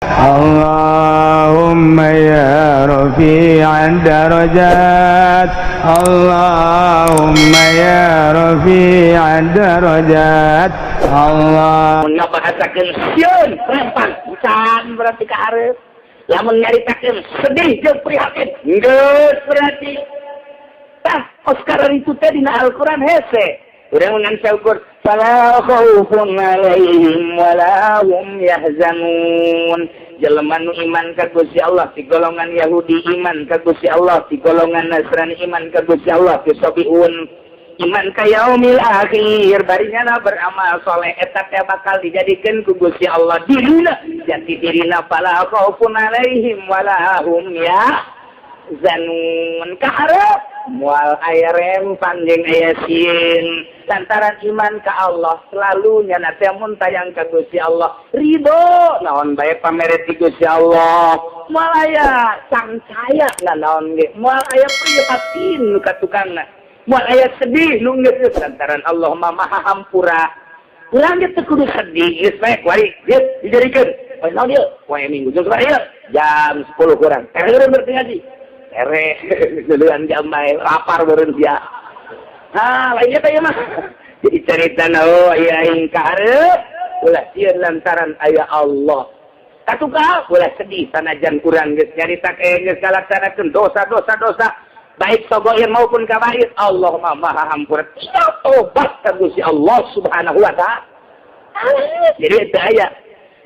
اللهم يا رفيع الدرجات، اللهم يا رفيع الدرجات، الله Mun ngabahasakeun sieun rempang can berarti ka hareup. Lamun nyaritakeun sedih jeung prihatin geus berarti. Tah, Oscar itu teh dina Al-Qur'an hese. Urang ngan saukur فلا خوف عليهم ولا هم يحزنون. Jelema nu iman ka Gusti Allah ti golongan Yahudi, iman ka Gusti Allah ti golongan Nasrani, iman ka Gusti Allah ti Sabiun, iman ka yaumil akhir, barinya beramal soleh, eta teh bakal dijadikeun ku Gusti Allah dirina jati dirina فلا خوف عليهم ولا هم يحزنون. Kaharep moal aya rempan jeung aya sieun lantaran iman ka Allah. Selalu nyana teh mun tayang ka Gusti Allah, ridho naon bae pamere ti Gusti Allah, moal aya cangcaya naon ge, moal aya prihatin nu ka tukangna, moal aya sedih nu geus lantaran Allah mah Maha Hampura. Urang ge teu kudu sedih, geus bae kuari geus dijadikeun. Poe naon ieu? Poe Minggu jam sabaraha ieu? Jam 10 kurang. Tereh berarti ngaji. Tereh duluan jam bae lapar beureun sia. Nah, lainnya teh mah. Jadi cerita oh aya aing kahareup ulah sieun lantaran aya Allah. Katukal ulah sedih sanajan kurang geus nyarita geus kalaksanakeun dosa-dosa dosa baik sogoir maupun kabair, Allah mah Maha Hampura, tinggal tobat ka Gusti Allah Subhanahu wa Ta'ala. Jadi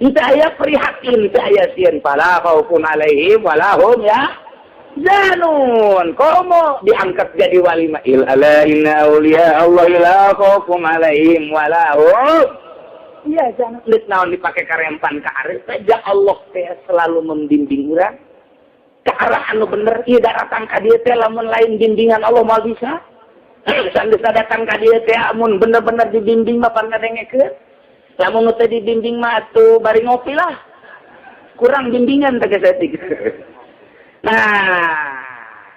itu aya prihatin, itu aya sieun. فلا خوف عليهم ولا هم يحزنون. Komo diangkat jadi wali mah il ألا إن أولياء الله لا خوف عليهم ولا هم. Iya, jangan lihat naon dipakai karempan ka arep saja, Allah teh selalu membimbing urang ke arah anu bener. Ieu datang ka dieu teh lamun lain bimbingan Allah moal bisa. Sanggeus datang ka dieu teh amun bener-bener dibimbing mah pan ngadengekeun. Lamun teh dibimbing mah atuh bari ngopi lah. Kurang bimbingan teh geus. Nah,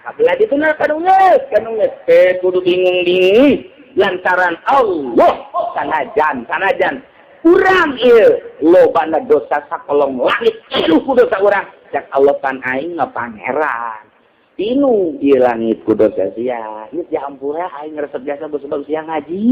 apabila itu nah kadunges, kadunges teh kudu bingung-bingung lantaran Allah sanajan sanajan urang ieu lobana dosa sakolong langit iluh ku dosa urang, cek Allah pan aing mah pangeran tinu ieu langit ku dosa sia. Ieu diampura aing, resep jasa ku sebab sia ngaji,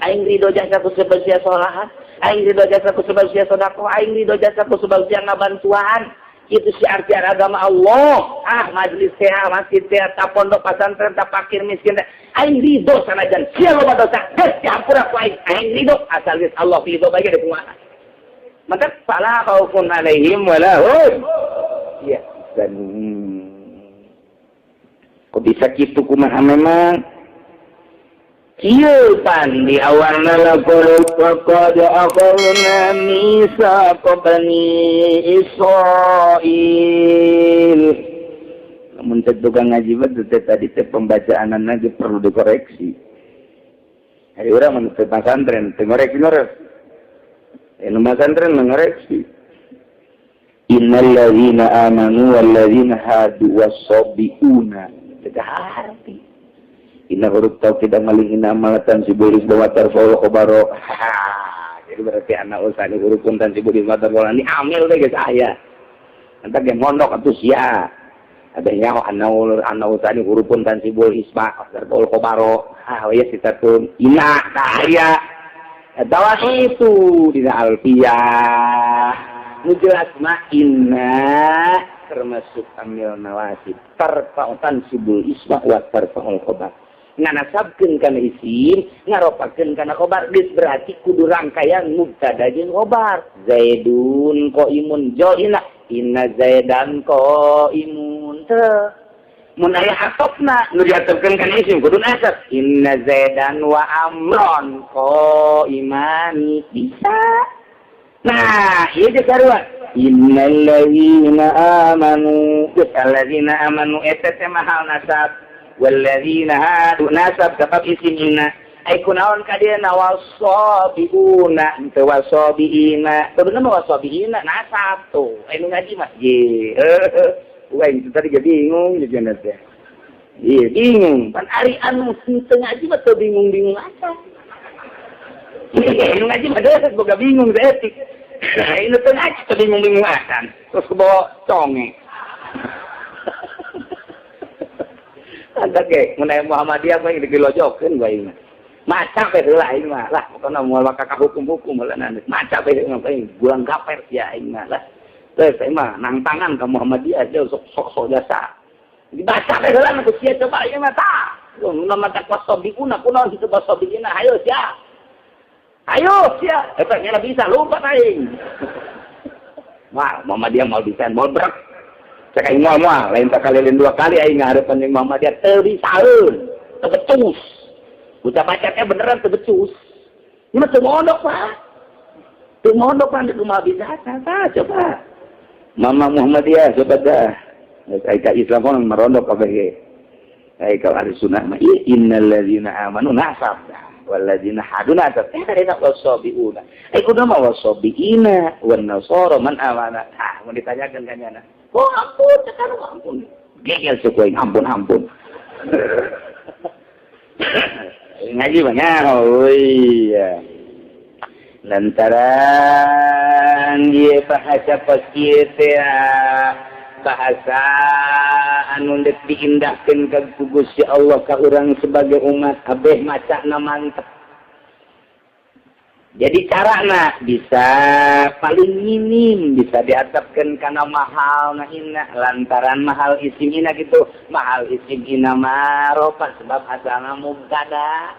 aing ridho jasa ku sebab sia salat, aing ridho jasa ku sebab sia sedekah, aing ridho jasa ku sebab sia ngabantuan. Itu syiar-syiar agama Allah. Ah, majelis teh, masjid teh, tak pondok pesantren, tak fakir miskin teh, aing ridho sanajan sia loba dosa, geus diampura ku aing, aing ridho asal geus Allah ridho bae ge kumaha. Maka فلا خوف عليهم ولا هم يحزنون. Kok bisa gitu, kumaha memang? Kieu pan di awalna لقد أخذنا ميثاق بني إسرائيل. Namun teh tukang ngaji mah teh tadi teh pembacaan lagi perlu dikoreksi. Hari urang mun teh pesantren teh ngoreksi ngores. Nu pesantren mengoreksi. إن الذين آمنوا والذين هادوا والصابئون. Teu harti. إن huruf taukid maling إن amal تنصب الاسم وترفع الخبر. Jadi berarti anak usah huruf pun تنصب الاسم وترفع ini amil deh geus aya. Entar ge mondok atuh sia. Ada nyaho anna usani huruf pun تنصب الاسم وترفع الخبر. Ah, ya sitatun ina tah aya. Eta itu dina alfiyah. Nu jelas mah inna termasuk amil nawasib ترفع تنصب الاسم وترفع الخبر, nganasabkeun kana isim, ngaropakeun kana khobar. Geus berarti kudu rangkaian mubtada jeung khobar. زيد قائم jo inna, إن زيدا قائم. Teu mun aya atofna nu diatofkeun kana isim kudu nasab, إن زيدا وعمرا قائمان bisa. Nah, ieu ge sarua إن الذين آمنوا. Geus الذين آمنوا eta teh mahal nasab, والذين هادوا nasab sebab isim inna. Ai kunaon ka dieu والصابئون teu والصابئين? Sebenarnya mah والصابئين nasab tuh. Anu ngaji mah ye. Wah, itu tadi ge bingung jeung teh. Iya, bingung. Pan ari anu teu ngaji mah teu bingung-bingung aja. Anu ngaji mah geus boga bingung saeutik. Ini teh ngaji teh bingung-bingung akan. Terus kebawa conge. Ada ge mun aya Muhammadiyah mah digelojokeun bae mah. Maca bae heula aing mah. Lah pokona moal maka ka hukum-hukum heula maca bae heula aing gulang gaper sia aing mah lah. Teh aing mah nangtangan ka Muhammadiyah dia sok-sok jasa. Dibaca bae heula ku sia coba ieu mah tah. Nu mata wasabiuna kunaon kitu wasabiina hayo sia. Ayo sia, eta nya bisa lupa aing. Wah, Muhammadiyah mau desain mau berak. Cek aing moal lain sakalilin dua kali aing ngaharepan jeung Muhammadiyah teu bisaeun. Teu becus. Bocah baca teh beneran teu becus. Ieu mah teu mondok, Pak. Teu mondok pan di kumaha bisa tah coba. Mama Muhammadiyah coba dah. Ai ka Islam mah marondok kabeh ge. Ai ka ahli sunnah mah innal ladzina amanu nasab. Walladzina haduna tadina wasabiuna ai kudu mah wasabiina wan nasara man amana. Ah mun ditanyakeun ka nyana, oh ampun cekar ampun gegel suku aing ampun ampun. Ngaji banyak. Oh iya lantaran ieu bahasa kieu teh bahasa anu deuk diindahkeun ka Gusti Allah ka urang sebagai umat kabeh macana mantep. Jadi carana bisa paling minim bisa diatapkeun kana mahal na ina lantaran mahal isim ina gitu. Mahal isim ina marofa sebab asalna mubtada.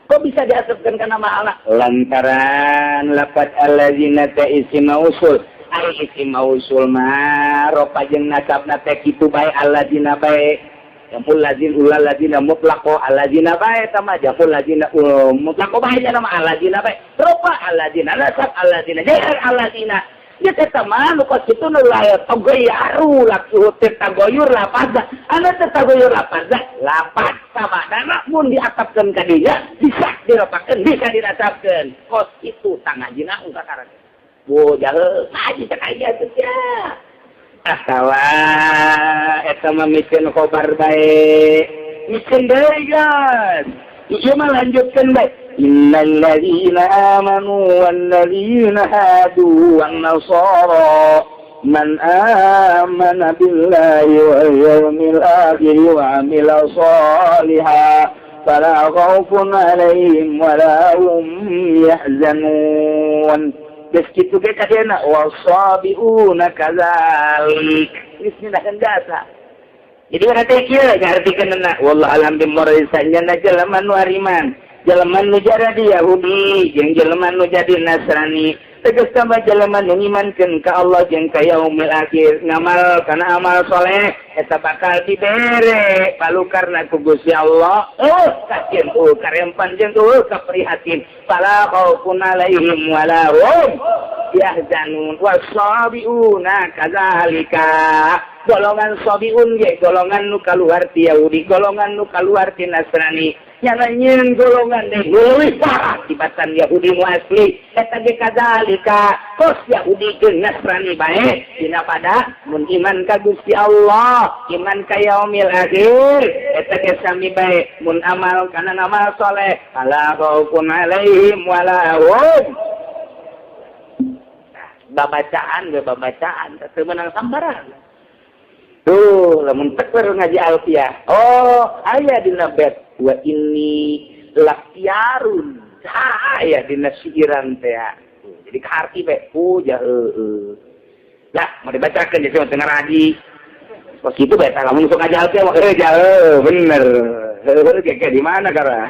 Kok bisa diatapkeun kana mahal? Lantaran lafaz allazina ta isim mausul. Ari isim mausul mah rofa jeung nasabna teh kitu bae allazina bae. Jamul lazin ulal lazina mutlaqo allazina bae tama jamul lazina mutlaqo bae nama allazina bae. Rofa allazina nasab allazina jar allazina. Ieu teh mah nu kos kitu nu la tagoyaru lafzu teh tagoyur lafaza. Anu teh tagoyur lafaza lafaz sabadana mun diatapkeun ka dinya bisa diropakeun bisa dinasabkeun. Kos kitu tangajina ungkakaran. Wo jahe ngaji cek aja tuh ya. Atawa eta mah mikeun khobar bae. Mikeun deui guys. Ieu mah lanjutkeun bae. Innal ladzina amanu wal ladzina hadu wan nasara man amana billahi wal yawmil akhir wa amila shalihan fala khaufun alaihim wala hum yahzanun. Geus kitu ge kadena wasabiuna kadzalik. Geus nindahkeun jasa. Jadi urang teh kieu ngartikeunna wallahu alam bimorisa nya jelema nu ariman, jelema nu jadi Yahudi jeung jelema nu jadi Nasrani. Tegas tambah jelema nu ngimankeun ka Allah jeung ka yaumil akhir, ngamal kana amal soleh eta bakal dibere palukarna ku Gusti Allah. Oh kasieun tuh karempan jeung tuh kaprihatin. Fala khaufun alaihim wala hum yahzanun wasabiuna kadzalika. Golongan sabiun ge golongan nu kaluar ti Yahudi, golongan nu kaluar ti Nasrani. Nyana nyeun golongan deui leuwih parah tibatan Yahudi nu asli eta ge kadzalika. Kos Yahudi jeung Nasrani bae dina pada mun iman ka Gusti Allah, iman ka yaumil akhir eta ge sami bae mun amal kana amal soleh fala khaufun alaihim wala hum. Babacaan ge babacaan teu meunang sambaran. Tuh lamun tek ngaji alfiah. Oh, aya dina bet wa inni lakyarun. Aya dina siiran teh. Jadi kaharti bae puja heueuh. Lah, mau dibacakeun jadi mah teu ngaraji. Kos kitu bae tah lamun sok ngaji alfiah mah heueuh jauh bener. Heueuh ge di mana kara?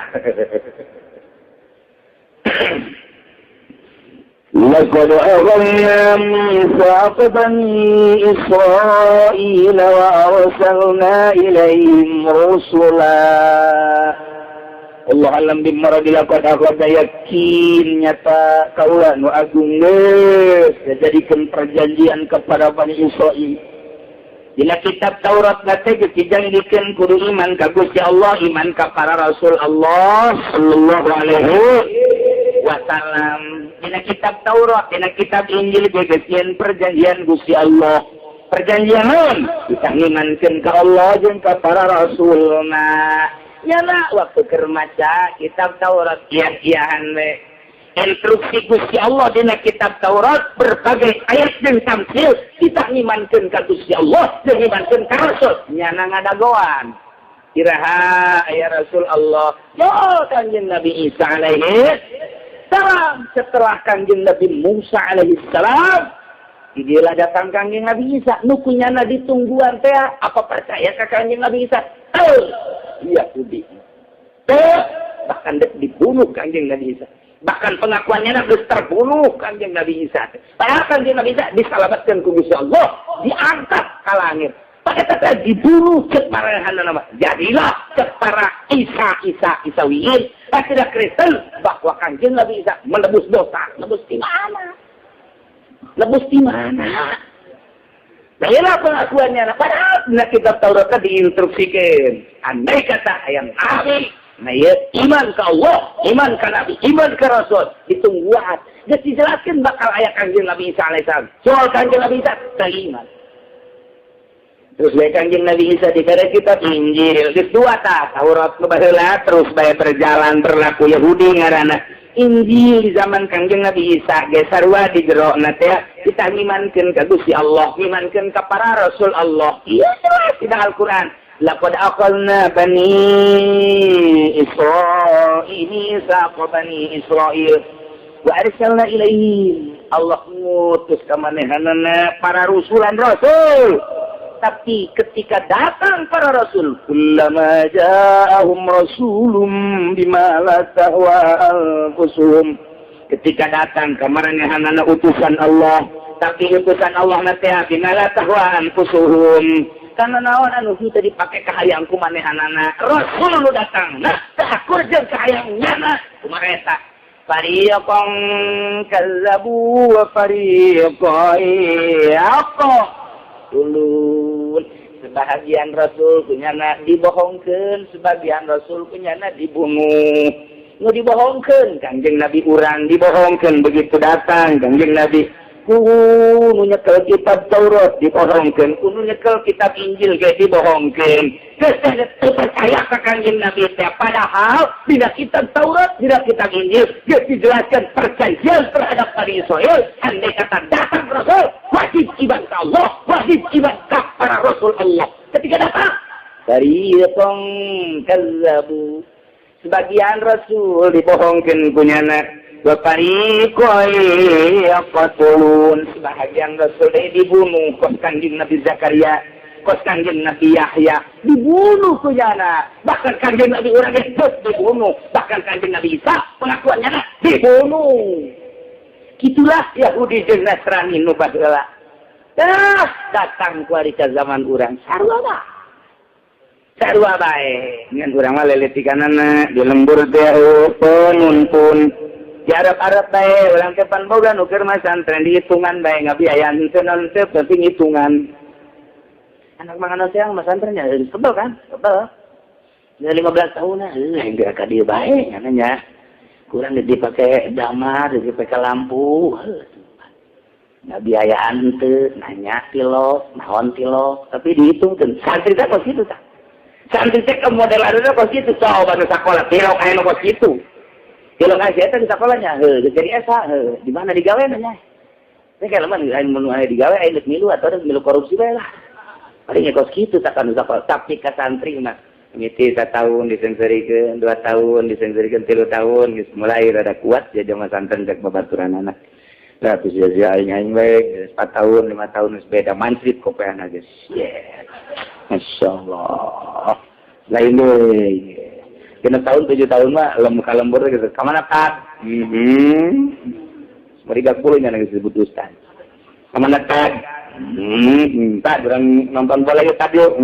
لقد أخذنا ميثاق بني إسرائيل وأرسلنا إليهم رسلا. Allah alam bimaradi laqad akhadna yakin nyata kaula nu agung geus dijadikeun perjanjian kepada Bani Israil. Dina kitab Taurat teh geus dijanjikeun kudu iman ka Gusti Allah, iman ka para rasul Allah sallallahu alaihi wasallam. Dina kitab Taurat, dina kitab Injil geus nyieun perjanjian Gusti Allah. Perjanjian naon? Kita ngimankeun ka Allah jeung ka para rasulna. Nyana waktu keur maca kitab Taurat iya-iyahan we. Instruksi Gusti Allah dina kitab Taurat berbagai ayat dan tamsil kita ngimankeun ka Gusti Allah jeung ngimankeun ka Rasul nyana ngadagoan. Iraha ya Rasul Allah? Yo Kanjeng Nabi Isa alaihi salam. Setelah Kanjeng Nabi Musa alaihi salam, didilah datang Kanjeng Nabi Isa. Nu kunyana ditungguan teh, apa percaya ka Kanjeng Nabi Isa? Oh, Yahudi. Teh bahkan dek dibunuh Kanjeng Nabi Isa. Bahkan pengakuannya geus terbunuh Kanjeng Nabi Isa. Padahal Kanjeng Nabi Isa diselamatkan ku Gusti Allah, diangkat ke langit. Pakai tata dibunuh cek para nama. Jadilah cek para Isa Isa Isawiyin, tidak Kristen, bahwa Kanjeng Nabi Isa menebus dosa. Nebus di mana? Nebus di mana? Nah, inilah pengakuannya. Nah, padahal nah, kitab Taurat diinstruksikan. Andai kata yang nabi, nah ya, iman ke Allah, iman ke Nabi, iman ke Rasul, ditungguan. Geus dijelaskan bakal aya Kanjeng Nabi Isa alaihissalam. Soal Kanjeng Nabi Isa, iman. Terus bae Kanjeng Nabi Isa diberi kitab Injil. Geus dua tah, Taurat nu baheula terus bae berjalan berlaku Yahudi ngaranna. Injil di zaman Kanjeng Nabi Isa ge sarua di jero na teh kita ngimankeun ka Gusti Allah, ngimankeun ka para rasul Allah. Iya jelas di Al-Qur'an. Laqad akhadna bani Israil, mitsaqa bani Israil wa arsalna ilaihim. Allah ngutus ka manehanana para rusulan rasul. Tapi ketika datang para rasul, kullama ja'ahum rasulum bima la tahwa anfusuhum. Ketika datang ka manehanana utusan Allah, tapi utusan Allah nanti bima la tahwa anfusuhum. Karena naon anu teu dipake kahayang ku manehanana. Rasul nu datang, nah teu akur jeung kahayang nyana kumaha eta? Fariqan kazzabu wa fariqan yaqtulun. Sebagian rasul kunyana dibohongkeun, sebagian rasul kunyana dibunuh. Nu dibohongkeun Kanjeng Nabi urang dibohongkeun. Begitu datang Kanjeng Nabi, ku nu nyekel kitab Taurat dibohongkeun, ku nu nyekel kitab Injil ge dibohongkeun. Geus teu percaya ka Kanjeng Nabi teh, padahal dina kitab Taurat, dina kitab Injil geus dijelaskan perjanjian terhadap Bani Israel, andai kata datang rasul wajib iman ke Allah, wajib iman ke para rasul Allah. Ketika datang, fariqan kazzabu, sebagian rasul dibohongkeun kunyana, wa fariqan yaqtulun, sebagian rasul dibunuh, kos Kanjeng Nabi Zakaria, kos Kanjeng Nabi Yahya dibunuh kunyana. Bahkan Kanjeng Nabi urang geus dibunuh, bahkan Kanjeng Nabi Isa pengakuannya dibunuh. Gitulah Yahudi jeung Nasrani nu baheula. Dah datang ku ka zaman urang sarua bae, sarua bae. Ngan urang mah leletikanana di lembur teh penuntun di Arab-Arab bae. Urang teh pan boga nu keur masantren, dihitungan bae, ngabiayaan henteu naon teh, penting hitungan. Anak mangan siang masantren ya kebel kan, kebel. Ya 15 tahun nah, enggak ka dieu bae nya. Kurang dipakai damar, dipakai lampu. Ngabiayaan teu, nanya tilok, naon tilok, tapi dihitung kan. Santri teh kos kitu tah. Santri teh ke model anu kos kitu, coba nu sakola tilok aya nu kos kitu. Tilok aya eta di sakolanya, heuh, geus jadi esa, heuh, di mana digawe nanya. Ini kayak lemah, aya mun aya digawe, aya geus milu atau geus milu korupsi bae lah. Paling kos kitu tak anu sakola, tapi ka santri mah mimiti tahun disengserikeun, 2 tahun disengserikeun, 3 tahun geus mulai rada kuat ya jama santren cek babaturan anak. Tapi sia-sia aing aing bae 4 tahun, 5 tahun geus beda mansip kopean geus. Yeah. Masya Allah. Lain deui. 6 tahun, 7 tahun mah lem ka lembur gitu. Ka mana, Pak? Mhm. Mereka puluh nya geus disebut ustaz. Ka mana, Pak? Hmm, Pak, urang nonton bola yuk tadi yuk.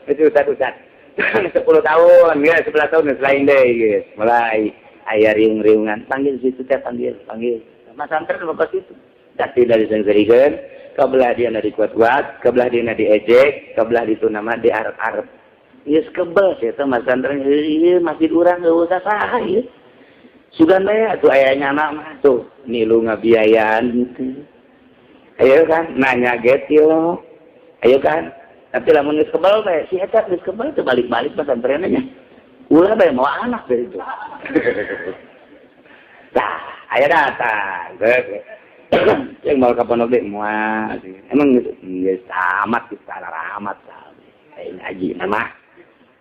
Itu ustaz ustaz. 10 tahun, ya 11 tahun selain deh, guys. Mulai aya riung-riungan, panggil situ teh, panggil, panggil. Mas santren bapak situ. Tapi dari sengserikeun, kebelah dia dikuat-kuat, kebelah dia diejek, kebelah itu nama di arep-arep. Ieu kebel sih eta mas santren, ieu masjid urang eueuh saha ieu. Sugan bae atuh aya nyana mah tuh nilu ngabiayaan teu. Ayo kan nanya ge tilok. Ayo kan. Tapi lamun geus kebel bae si eta geus kebel teu balik-balik pesantrennya. Ulah bae mawa anak dari itu. Tah, aya datang. Yang mau ka pondok deui moal. Emang geus tamat geus amat tah. Ngaji mah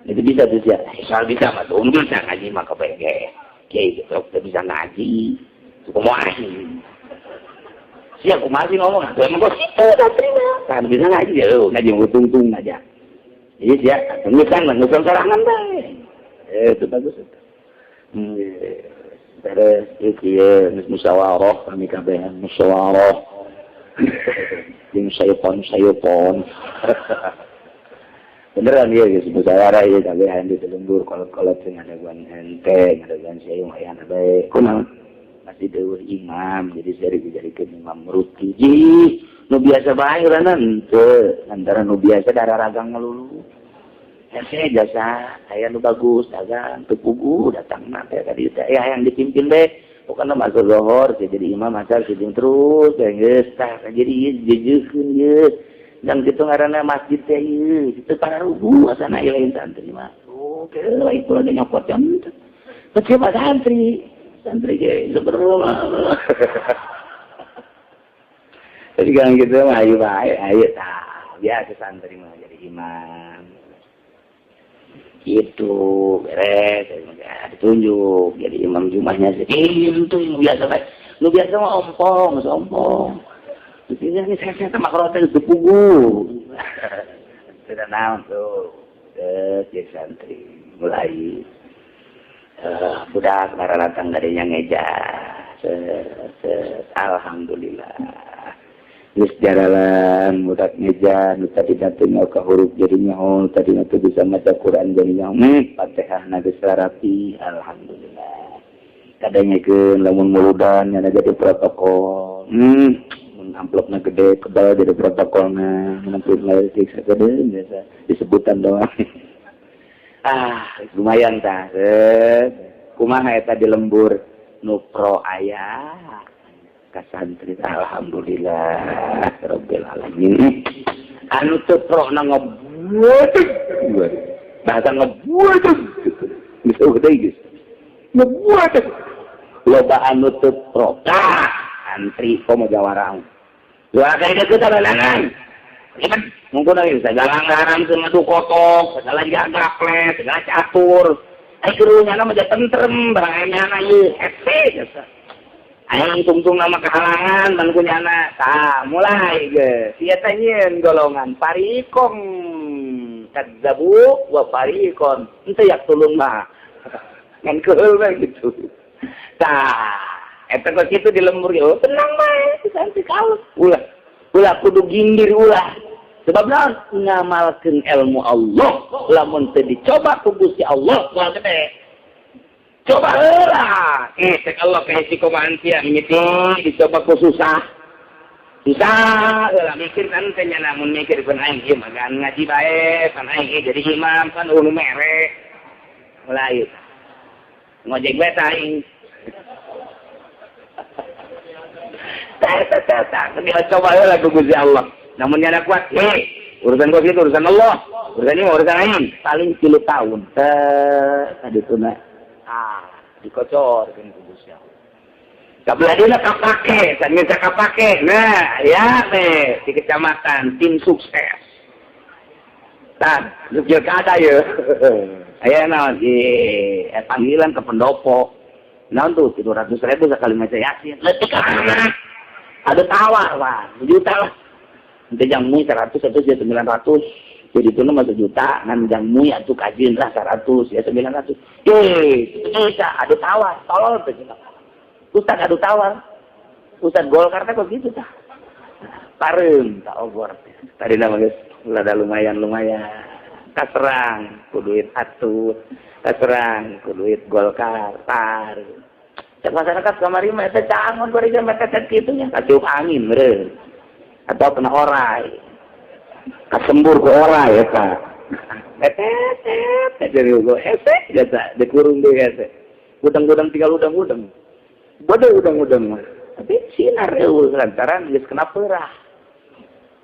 itu bisa tuh ya. Soal bisa mah tunggu bisa ngaji mah kepege. Kiai gitu bisa ngaji. Kumaha siap kumaha sih ngomong atuh emang kok situ dah terima. Kan bisa ngaji ya lu ngaji tungtung aja. Jadi sia ngutang ngutang sorangan bae. Itu bagus itu. Beres ieu ieu musyawarah kami kabehan musyawarah. Jeung sayopon-sayopon. Beneran ya geus musyawarah ieu kabehan di lembur kolot-kolot sing ngadaguan ente, ngadaguan sia aya bae. Kunaon? Masih deueuh imam, jadi saya dijadikeun imam rutin. Jih, nu biasa bae urang henteu, antara nu biasa darah ragang melulu. Hese jasa, aya nu bagus dagang, teu puguh datang mah teh tadi teh ya yang dipimpin bae. Pokoknya masuk lohor, jadi imam asal jadi terus, ya geus tah jadi ieu jejeukeun ieu. Dan kitu ngaranna masjid teh ieu, kitu para rubuh asana ieu lain santri mah. Oh, ke itu lagi nyokot jam teh. Siapa santri? Santri ge sebenarnya. Jadi kan gitu mah ayo bae, ayo tah. Biasa santri mah jadi imam. Gitu, beres, ya, ditunjuk jadi imam jumahnya sih. Itu yang biasa bae. Nu biasa mah ompong, sompong. Ini saya sama makrote itu pugu. Tidak naon tuh. Jadi santri mulai budak datang dari yang ngeja. Alhamdulillah. Geus jaralan budak ngeja nu tadi teu nyaho ka huruf jadi nyaho, tadi teu bisa maca Quran jadi nyaho. Fatihah na geus rapi, alhamdulillah. Kadangekeun lamun muludan nya jadi protokol. Mun amplopna gede kebal jadi protokolna, mun amplopna leutik sagede biasa disebutan doang. Ah, lumayan tah. Kumaha eta di lembur nu pro aya ka santri, alhamdulillah rabbil alamin. Anu teu pro na ngebuat bahasa ngebuat gitu geus eueuh deui geus ngebuat loba anu teu pro tah antri komo jawara dua kali kita balangan. Mungkin lagi segala ngaran ngadu kotok, segala jaga segala catur. Ai kudu nyana mah tentrem barang nyana ieu hese biasa. Aya tungtung nama kehalangan dan ku nyana. Tah, mulai ge. Sia teh nyieun golongan fariqon kadzabu wa fariqon henteu yak tulung mah. Ngan keheul we gitu. Tah, eta kok kitu di lembur ge, oh, tenang mah, santai kalau. Ulah, ulah kudu gindir ulah. Sebab naon ngamalkeun ilmu Allah, lamun teu dicoba ku Gusti Allah moal gede. Coba heula. Cek Allah ka si kumaha sia mimiti dicoba ku susah. Susah heula mikir kan teh nya namun mikir pun aing ieu mah ngaji bae, pan aing ieu jadi imam pan nu mere. Mulai. Ngojek bae tah aing. Tah tah tah coba heula ku Gusti Allah. Namun nyana kuat, hei, urusan gua gitu, urusan Allah, urusan ini urusan aing, paling 3 tahun. Tadi tuh nak, dikocorkeun ku Gusti Allah. Kabelah dina kapake, sanes kapake. Nah, ya teh di kecamatan tim sukses. Tan, ada ya. Aya naon di panggilan ke pendopo. Naon tuh 300.000 sekali maca Yasin. Leutik amat. Ada tawar, wah, juta lah. Nanti jang mui 100 atau ya 900. Jadi itu mah sejuta, ngan jang mui atuh kajin lah 100 ya 900. Bisa adu tawar, tolol teh cenah. Ustaz adu tawar. Ustaz Golkar teh kok gitu tah. Pareum tak obor. Tadi nama geus rada lumayan-lumayan. Kaserang ku duit atuh, kaserang ku duit Golkar, par. Cek masyarakat kamari mah eta cangon bari jam eta kitu nya katiup angin meureun. Atau kena orai. Kasembur ku orai eta. Etet jadi gua hese jasa dikurung deui hese. Udang-udang tinggal udang-udang. Bodoh udang-udang mah. Tapi sinar eueuh lantaran geus kena peurah.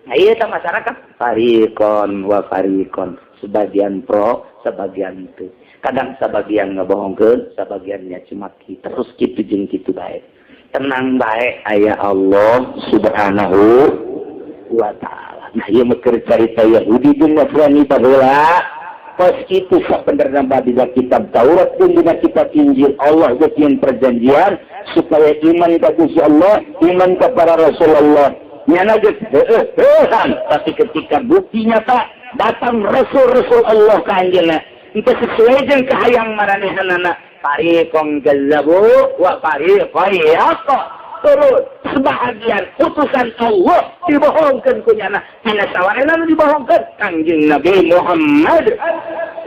Nah ieu tah masyarakat fariqon wa fariqon, sebagian pro, sebagian teu. Kadang sabagian ngebohongkeun, sabagiannya cemaki. Terus kitu jeung kitu bae. Tenang bae, aya Allah Subhanahu wa Ta'ala. Nah, ieu mah keur carita Yahudi jeung Nasrani baheula. Pas kitu sabenerna dina kitab Taurat jeung dina kitab Injil, Allah geus perjanjian supaya iman ka Gusti Allah, iman ka para Rasulullah. Nyana geus heueuh tapi ketika bukti nyata datang rasul-rasul Allah ka anjeunna, itu sesuai jeung kahayang maranehanana, fariqon kazzabu wa fariqon turun. Sebahagian utusan Allah dibohongkeun ku nyana. Tina sawarena nu dibohongkeun? Kangjeng Nabi Muhammad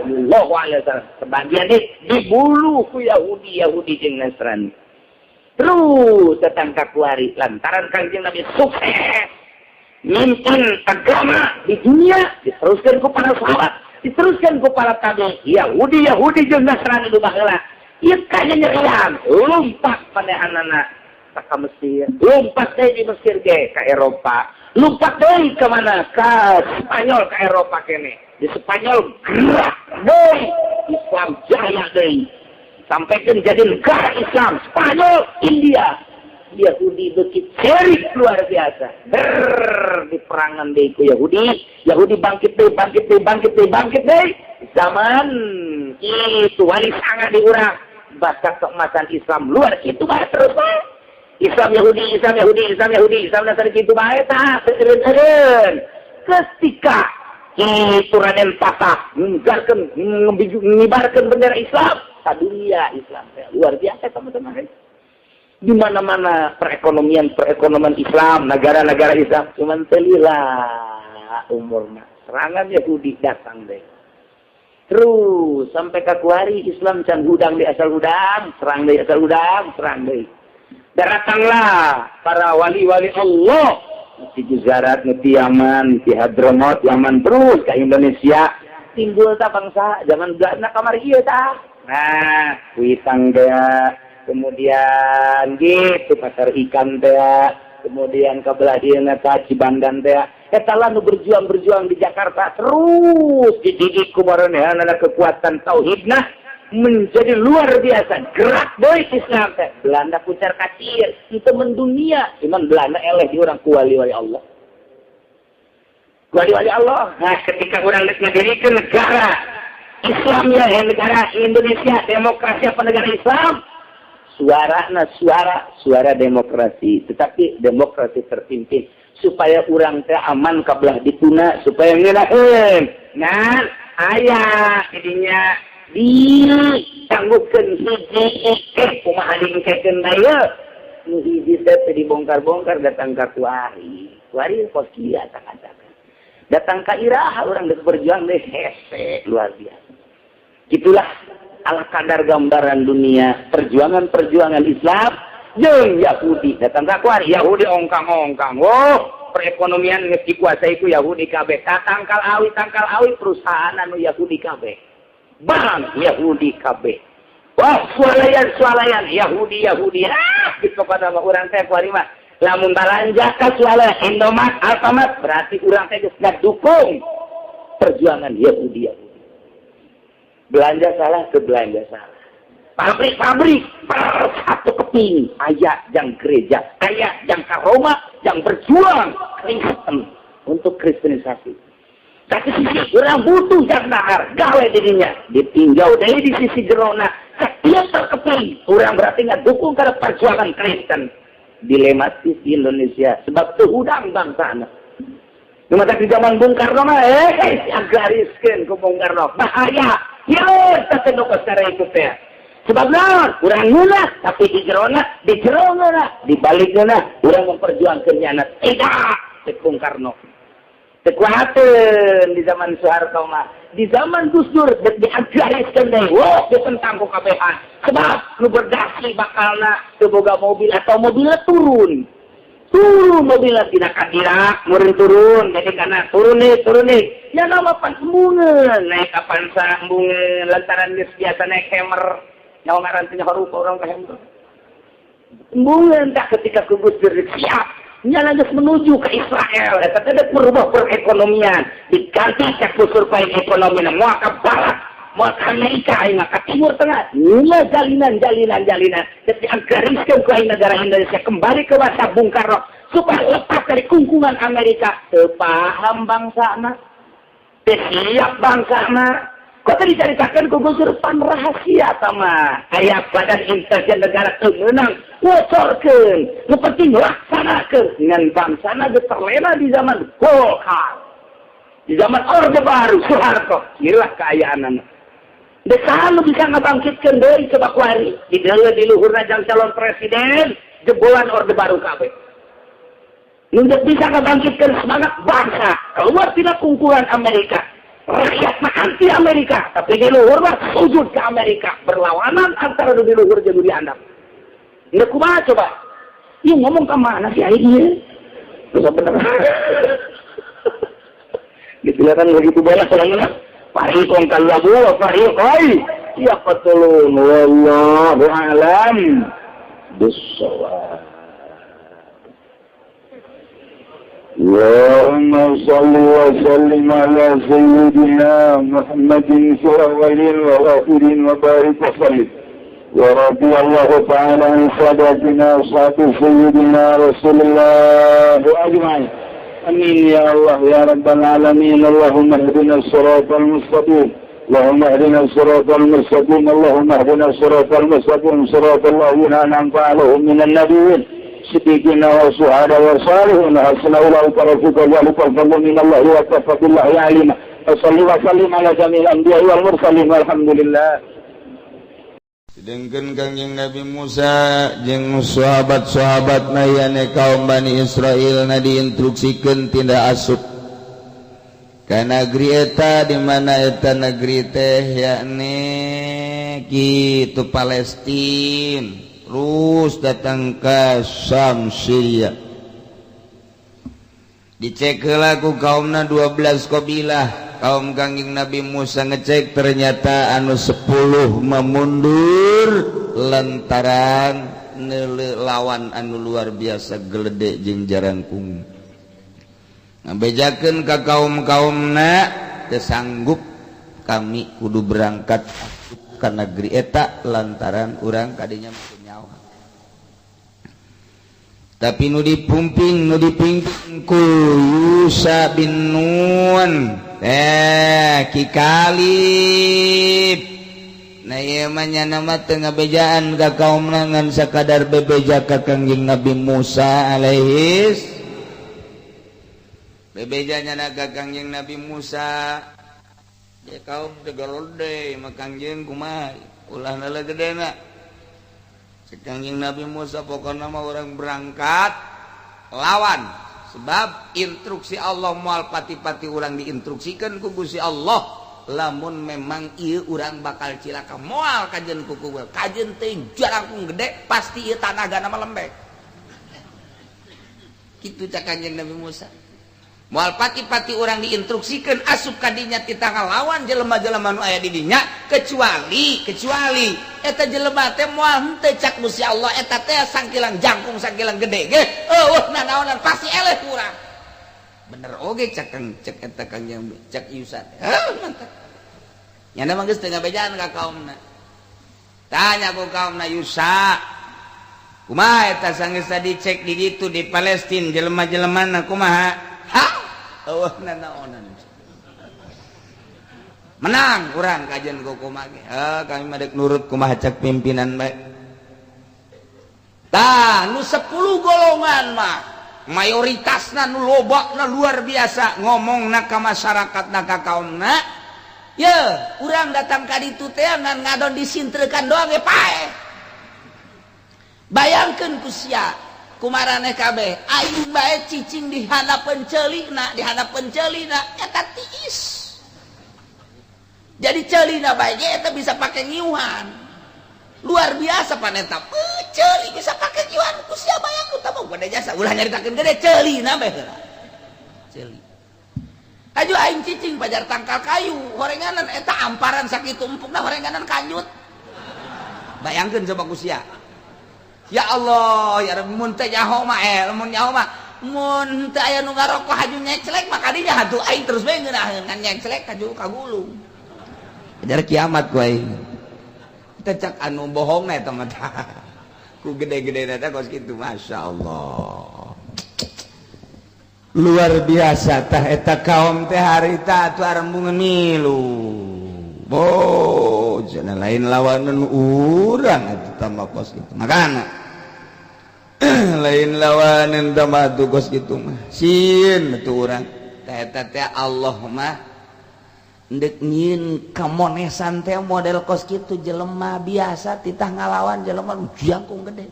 sallallahu alaihi wasallam. Sebagian dibulu ku Yahudi, Yahudi jeung Nasrani. Terus datang ka kuari lantaran Kangjeng Nabi sukses mimpin agama di dunia, diteruskan ku para sahabat, diteruskan ku para tabi. Yahudi, Yahudi jeung Nasrani nu baheula ieu kanya nyerian, lompat panehanana ka Mesir, lompat deui di Mesir ge ka Eropa, lompat deui ke mana? Ka Spanyol, ka Eropa kene. Di Spanyol gerak deui, Islam jaya deui, sampaikan jadi negara Islam Spanyol. India, Yahudi beuki cerik luar biasa, ber di perangan deui ku Yahudi. Yahudi bangkit deui, bangkit deui, bangkit deui, bangkit deui. Zaman itu wali sanga di urang, bahkan keemasan Islam luar itu bae. Terus bae Islam Yahudi, Islam Yahudi, Islam Yahudi, Islam Nasrani, kitu bae tah eureun. Ketika itu Raden Patah ngibarkeun ngibarkeun bendera Islam ka dunia, Islam luar biasa, teman-teman. Di mana-mana perekonomian perekonomian Islam, negara-negara Islam. Cuman telila umurna, serangan Yahudi datang deh terus sampai ke kuari. Islam can hudang di asal hudang, serang deh, asal hudang, serang deh. Datanglah para wali-wali Allah di Gujarat, di Yaman, di Hadramut, Yaman, terus ke Indonesia. Timbul tak bangsa zaman Belanda kamari ieu tah. Nah, Kuitang teh, kemudian gitu pasar ikan teh, kemudian ke belah dieu ta Cibandan teh. Eta lah nu berjuang-berjuang di Jakarta, terus dididik ku maranehanana, kekuatan tauhidna menjadi luar biasa. Gerak deui Islam teh. Belanda kucar kacir itu mendunia, cuman Belanda eleh di urang ku wali-wali Allah, wali-wali Allah. Nah, ketika urang geus ngadirikeun negara Islam ya, negara Indonesia demokrasi apa negara Islam, suara na suara suara demokrasi, tetapi demokrasi terpimpin supaya urang teh aman kabelah dituna, supaya ngeunaheun. Nah, aya jadinya ditangguhkeun hiji eh kumaha diengkekeun bae nu hiji teh dibongkar-bongkar. Datang ka kuari, kuari kos kieu katakan datang ka iraha urang geus berjuang deh, hese luar biasa. Gitulah ala kadar gambaran dunia perjuangan-perjuangan Islam jeung Yahudi. Datang ka kuari, Yahudi ongkang-ongkang. Oh, perekonomian geus dikuasai ku Yahudi kabeh. Ka tangkal awi, tangkal awi perusahaan anu Yahudi kabeh, bank Yahudi kabeh. Wah, swalayan swalayan Yahudi, Yahudi. Ah, gitu pada mah urang teh kuari mah lamun balanja ka swalayan Indomaret, Alfamart, berarti urang teh geus dukung perjuangan Yahudi. Yahudi belanja salah ke belanja salah. Pabrik-pabrik per satu keping aya jang gereja, aya jang ka Roma, yang berjuang Kristen untuk kristenisasi. Satu sisi urang butuh jang dahar gawe dirinya ditinjau dari di sisi jerona setiap terkeping urang berarti nggak dukung karena perjuangan Kristen. Dilematis di Indonesia sebab tuh hudang bangsa. Cuma di zaman Bung Karno mah gariskeun ku Bung Karno. Bahaya. Ya, tapi nu secara itu teh. Sebab naon? Urang ngeunah tapi di jerona, di jerona, di balik ngeunah urang memperjuangkeun nyana. Tidak, cek Bung Karno. Teu di zaman Soeharto mah. Di zaman Gus Dur diagariskeun deui. Wah, ditentang ku kabehan. Sebab nu berdasi bakalna teu boga mobil atau mobilnya turun. Turun mobilnya, tidak Cadillac murin turun, jadi karena turun nih, turun nih ya, nama pan embungeun naik Avanza embungeun lantaran geus biasa naik Hammer, nyawa ngaran teh nyawa urang ka Hammer embungeun. Tak ketika ku Gus Dur siap nyala geus menuju ke Israel, eta teh merubah perekonomian, diganti cek survei ekonomi moal ka barat. Moal ka Amerika aing mah, ka Timur Tengah. Nila jalinan jalinan jalinan. Jadi gariskeun ku aing negara Indonesia kembali ke masa Bung Karno supaya lepas dari kungkungan Amerika. Teu paham bangsana. Teu siap bangsana. Kok tadi diceritakan ku Gus Dur pan rahasia sama aya badan intelijen negara teu meunang bocorkeun. Nu penting laksanakeun ngan bangsana geus terlena di zaman Golkar. Di zaman Orde Baru Soeharto. Inilah keayaan. Dek selalu bisa ngabangkitkeun deui coba kuari. Di deuleu di luhurna jang calon presiden jebolan Orde Baru kabeh. Nu bisa ngabangkitkeun semangat bangsa keluar tina kungkungan Amerika. Rakyat mah anti Amerika, tapi di luhur mah sujud ke Amerika. Berlawanan antara di luhur jeung di handap. Nggak kumaha coba? Ieu ngomong ke mana sih aing ieu? Terus bener. Gitu kan begitu banyak orangnya. Fariqun kadzabu wa fariqun yaqtulun, wallahu a'lam bissawab. اللهم صل وسلم على سيدنا محمد في الأولين والآخرين وبارك وسلم. ورضي الله تعالى عن ساداتنا أصحاب سيدنا رسول الله أجمعين. آمين يا الله يا رب العالمين. اللهم اهدنا الصراط المستقيم، اللهم اهدنا الصراط المستقيم، اللهم اهدنا الصراط المستقيم، صراط الذين أنعمت عليهم من النبيين صديقين والشهداء والصالحين، حسن أولئك رفيقا. ذلك الفضل من الله وكفى بالله عليما. وصلي وسلم على جميع الأنبياء والمرسلين والحمد لله. Sedangkan Kangjeng Nabi Musa jeung sahabat-sahabat mayane kaum Bani Israel na diinstruksikeun tindak asup ka negeri eta, di mana eta negeri teh yakni kitu Palestina, terus datang ke Syam, Syria. Dicek heula ku kaumna 12 kabilah. Kaum Kangjeng Nabi Musa ngecek, ternyata anu 10 memundur lantaran neuleu lawan anu luar biasa gelede jeung jarangkung. Ngabejakeun ka kaum-kaumna, teu sanggup kami, kudu berangkat ka negeri eta lantaran urang kadinya makin nyawa. Tapi nu dipumping, nu dipimpin ku Yusa bin Nun, Ki Kalib. Nah, ieu mah nyana mah teu ngabejaan ka kaumna, ngan sakadar bebeja ka Kangjeng Nabi Musa alaihis. Bebeja nyana ka Kangjeng Nabi Musa. Ya kaum teh galode mah Kangjeng, kumaha ulah nala gedena. Cek Kangjeng Nabi Musa, pokokna mah orang berangkat lawan, sebab instruksi Allah moal pati-pati urang diinstruksikan ku Gusti Allah. Lamun memang ieu urang bakal cilaka, moal kajen kuku kajen teh jarangkung gede, pasti ieu tanagana mah lembek. Kitu cak Kanjeng Nabi Musa, moal pati-pati urang diinstruksikan asup kadinya kita ngalawan jelema-jelema nu aya di dinya, kecuali kecuali eta jelema teh moal henteu cak Gusti Allah eta teh sangkilang jangkung sangkilang gede ge eueuh nanaonan, pasti eleh urang. Bener oge cak kang cek eta kang yang cak Yusa. Heuh, mantap. Nyana mah geus teu ngabejaan ka kaumna. Tanya ku kaumna, Yusa, kumaha eta sanggeus dicek di ditu di Palestina, jelema-jelemana kumaha? Ha, eueuh nanaonan, menang urang kajian ku kumaha ge. Heuh, kami mah dek nurut kumaha cak pimpinan bae. Tah, nu 10 golongan mah mayoritasna nu lobakna luar biasa, ngomongna ka masyarakatna, ka kaumna, ye urang datang ka ditu teh ngan ngadon disintrekan doang ge paeh. Bayangkeun ku sia kumaraneh kabeh, aing bae cicing di handapeun ceulina, di handapeun ceulina eta tiis. Jadi ceulina bae ge eta bisa pake ngiuhan, luar biasa paneta. Ceuli bisa pake ngiuhan, ku sia bayangkeun tah mah gede jasa. Ulah nyaritakeun gede, ceulina bae heula ceuli. Aju aing cicing pajar tangkal kayu horenganan eta amparan sakitu empukna, horenganan kanjut. Bayangkeun coba ku sia. Ya Allah ya Rabbi, mun teh nyaho mah, mun nyaho mah, mun teu aya nu ngarokok haju nyeclek mah kadinya atuh aing terus bae ngeunaheun, ngan nyeclek haju kagulung. Kejar kiamat ku aing. Teh cak anu bohong eta mah, ku gede-gede eta kos kitu. Masya Allah, luar biasa tah eta kaum teh harita atuh arembungan milu. Bo cenah lain lawanan urang atuh tambah kos kitu, makana lain lawanan tambah tuh kos kitu mah sieun atuh urang. Tah eta teh Allah mah ndek nyieun kamonesan teh model kos kitu, jelema biasa titah ngalawan jelema nu jangkung gede.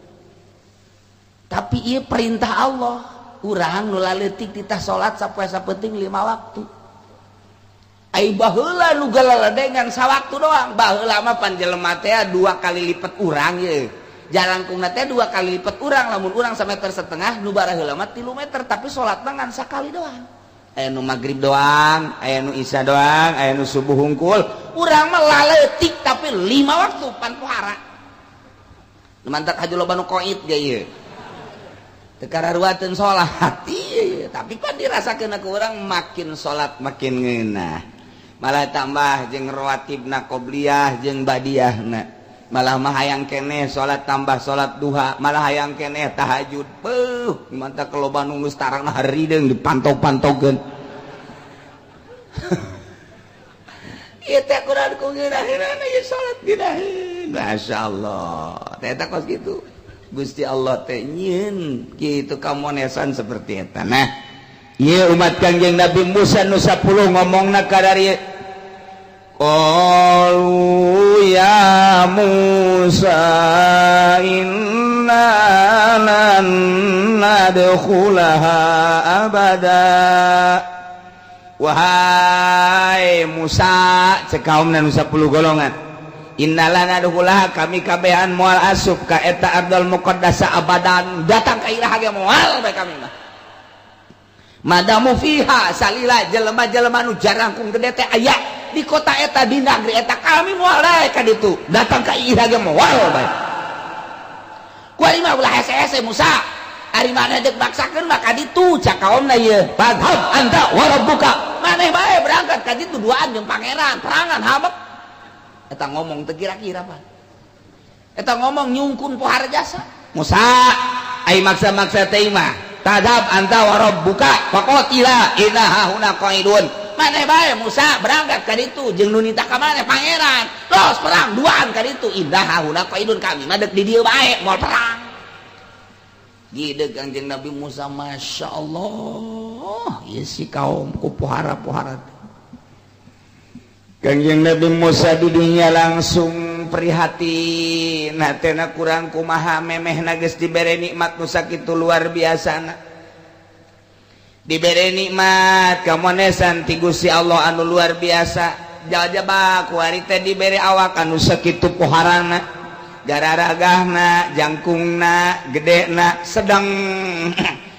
Tapi ieu perintah Allah. Urang nu laletik titah salat sapoe sapenting lima waktu. Ai baheula nu galaladengan sawaktu doang. Baheula mah pan jelema teh dua kali lipat urang ye. Jalangkungna teh dua kali lipat urang. Lamun urang sameter setengah, nu baraheula mah 3 meter, tapi salatna ngan sakali doang. Aya nu maghrib doang, aya nu isya doang, aya nu subuh hungkul. Urang mah laletik tapi lima waktu pan pohara. Nu mantak haju loba nu koit ge ieu. Teu kararuateun salat. Ieu tapi pan dirasakeun ku urang makin salat makin ngeunah. Malah tambah jeung rawatibna qobliyah jeung badiahna. Malah mah hayang keneh salat, tambah salat duha, malah hayang keneh tahajud. Beuh, mantak loba nu geus tarangna harideung dipantau-pantaukeun. Ieu teh Quran ku ngeunaheunana ieu salat ngeunaheun. Masya Allah. Teh eta kos kitu. Gusti Allah teh nyieun kitu kamonesan seperti eta. Nah, ieu umat Kangjeng Nabi Musa nu 10 ngomongna kadarieu. Qalu ya Musa, inna lan nadkhulaha abada. Wahai Musa, cek kaum nu 10 golongan, inna lan nadkhulaha, kami kabehan moal asup ka eta ardal muqaddasa abadan, datang ka iraha ge moal bae kami mah. Madamu fiha, salila jelema-jelema nu jarangkung gede teh aya di kota eta, di negeri eta, kami moal bae ka ditu, datang ka iraha ge moal bae. Kuari mah ulah hese-hese, Musa. Ari maneh deuk maksakeun mah ka ditu, cak kaomna ieu. Fadhhab anta wa rabbuka, maneh bae berangkat ka ditu duaan jeung pangeran, perangan habek. Eta ngomong teu kira-kira, Pak. Eta ngomong nyungkun pohara jasa. Musa, ai maksa-maksa teh mah, tadhab anta wa rabbuka faqatila inna hahuna qaidun. Maneh bae, Musa, berangkat ka ditu jeung nu nitah ka maneh pangeran, los perang duaan ka ditu. Inna hahuna qaidun, kami mah deuk di dieu bae, moal perang. Gide Kangjeng Nabi Musa, Masya Allah, ieu si kaum ku pohara-pohara. Kangjeng Nabi Musa di dunia langsung prihatin hatena, kurang kumaha memehna geus dibere nikmat nu sakitu luar biasana, dibere nikmat kamonesan ti Gusti Allah anu luar biasa. Jajaba kuari teh dibere awak anu sakitu poharana, gararagahna, jangkungna, gedena, sedang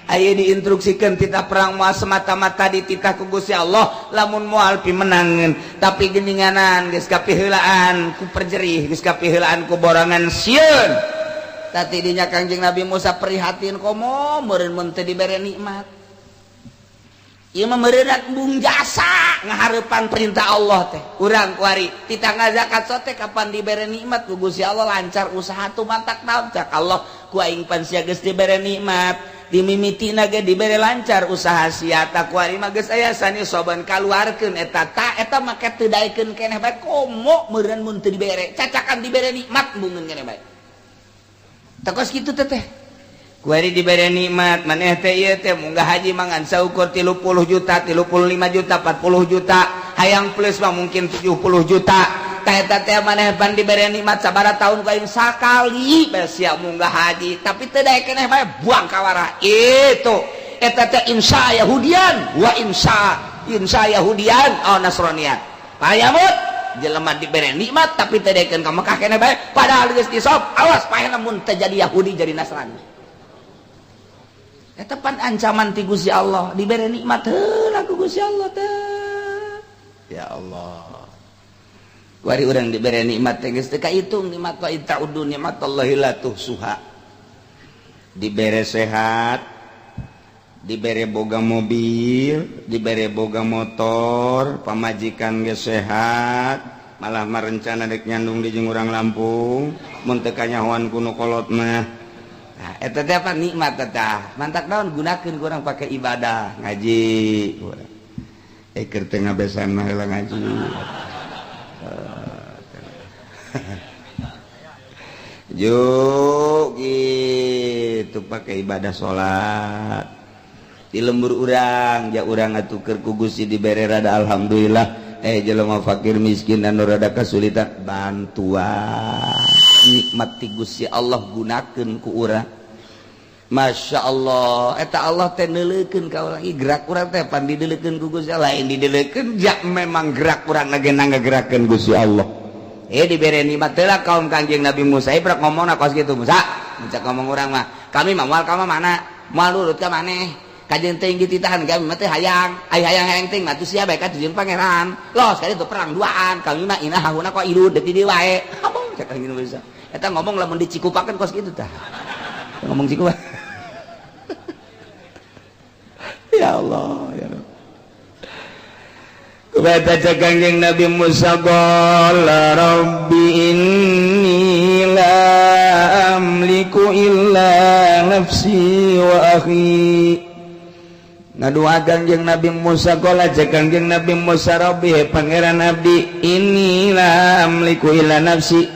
aya diinstruksikan titah perang moal semata-mata dititah ku Gusti Allah lamun moal pimenangeun. Tapi geninganan geus kapiheulaan ku perjerih, geus kapiheulaan ku borongan sieun. Tadi dinya Kangjeng Nabi Musa prihatin, komo meureun mun teu dibere nikmat ieu mah meureunat bung jasa ngahareupan perintah Allah teh. Urang kuari titah ngazakat sote, kapan dibere nikmat ku Gusti Allah lancar usaha tuh, mantak naon cak Allah, ku aing pan sia geus dibere nikmat, dimimitina ge dibere lancar usaha sia. Ta kuari mah geus aya sani soban, kaluarkeun eta ta eta make teu daekeun keneh bae. Komo meureun mun teu dibere, cacakan dibere nikmat bungeun keneh bae. Tah kos kitu teh. Kuari dibere nikmat maneh teh ieu teh munggah haji mangan saukur 30 juta, 35 juta, 40 juta, hayang plus mah mungkin 70 juta. Tah eta teh maneh pan dibere nikmat sabaraha tahun ku aing sakali bae sia munggah haji, tapi teu daek keneh bae, buang kawara itu. Eta teh insya Yahudian wa insya insya Yahudian oh Nasranian payamut. Jelema dibere nikmat tapi teu daekeun ka Mekah keneh bae, padahal geus disop, awas paehna mun teu jadi Yahudi jadi Nasrani. Eta pan ancaman ti Gusti Allah. Dibere nikmat heula ku Gusti Allah teh. Ya Allah, kuari urang dibere nikmat teh geus teu kahitung nikmat. Wa ta'uddu nikmatallahi la tuhsuha. Dibere sehat, dibere boga mobil, dibere boga motor, pamajikan geus sehat. Malah merencana dek nyandung di jeung urang Lampung, mun teu kanyahoan ku nu kolot mah. Nah, eta teh apa nikmat eta. Mantak naon, gunakeun ku urang pake ibadah, ngaji urang. Eh, keur teu ngabesan mah heula ngaji. Juk gitu pakai ibadah salat di lembur urang, ja urang atuh keur ku Gusti dibere rada alhamdulillah. Eh, jelema fakir miskin anu rada kesulitan, bantuan nikmat ti Gusti Allah gunakeun ku urang. Masya Allah, eta Allah teh neuleukeun ka urang. Ih, gerak urang teh pan dideuleukeun ku Gusti Allah, lain dideuleukeun, ja memang gerak urang lagi ngagerakeun Gusti Allah. Eh, dibere nikmat teh lah kaum Kangjeng Nabi Musa. Eh, prak ngomongna kos kitu Musa, mencak ngomong urang mah, kami mah moal ka mana, moal nurut ka maneh, kajeun teuing dititahan, kami mah teh hayang, ai hayang-hayang teuing mah atuh sia bae ka tujuan Pangeran. Los kali itu perang duaan, kami mah inah hahuna kok ilud deui di wae. Abong cek Kangjeng Nabi Musa. Eta ngomong lamun dicikupakeun kos kitu tah, ngomong cikupa. Ya Allah, ya Rabb. Kata Kangjeng Nabi Musa, qala rabbi inni la amliku illa nafsi wa akhi. Ngadua Kangjeng Nabi Musa, qala cek Kangjeng Nabi Musa, rabbi, he Pangeran abdi, inni la amliku illa nafsi,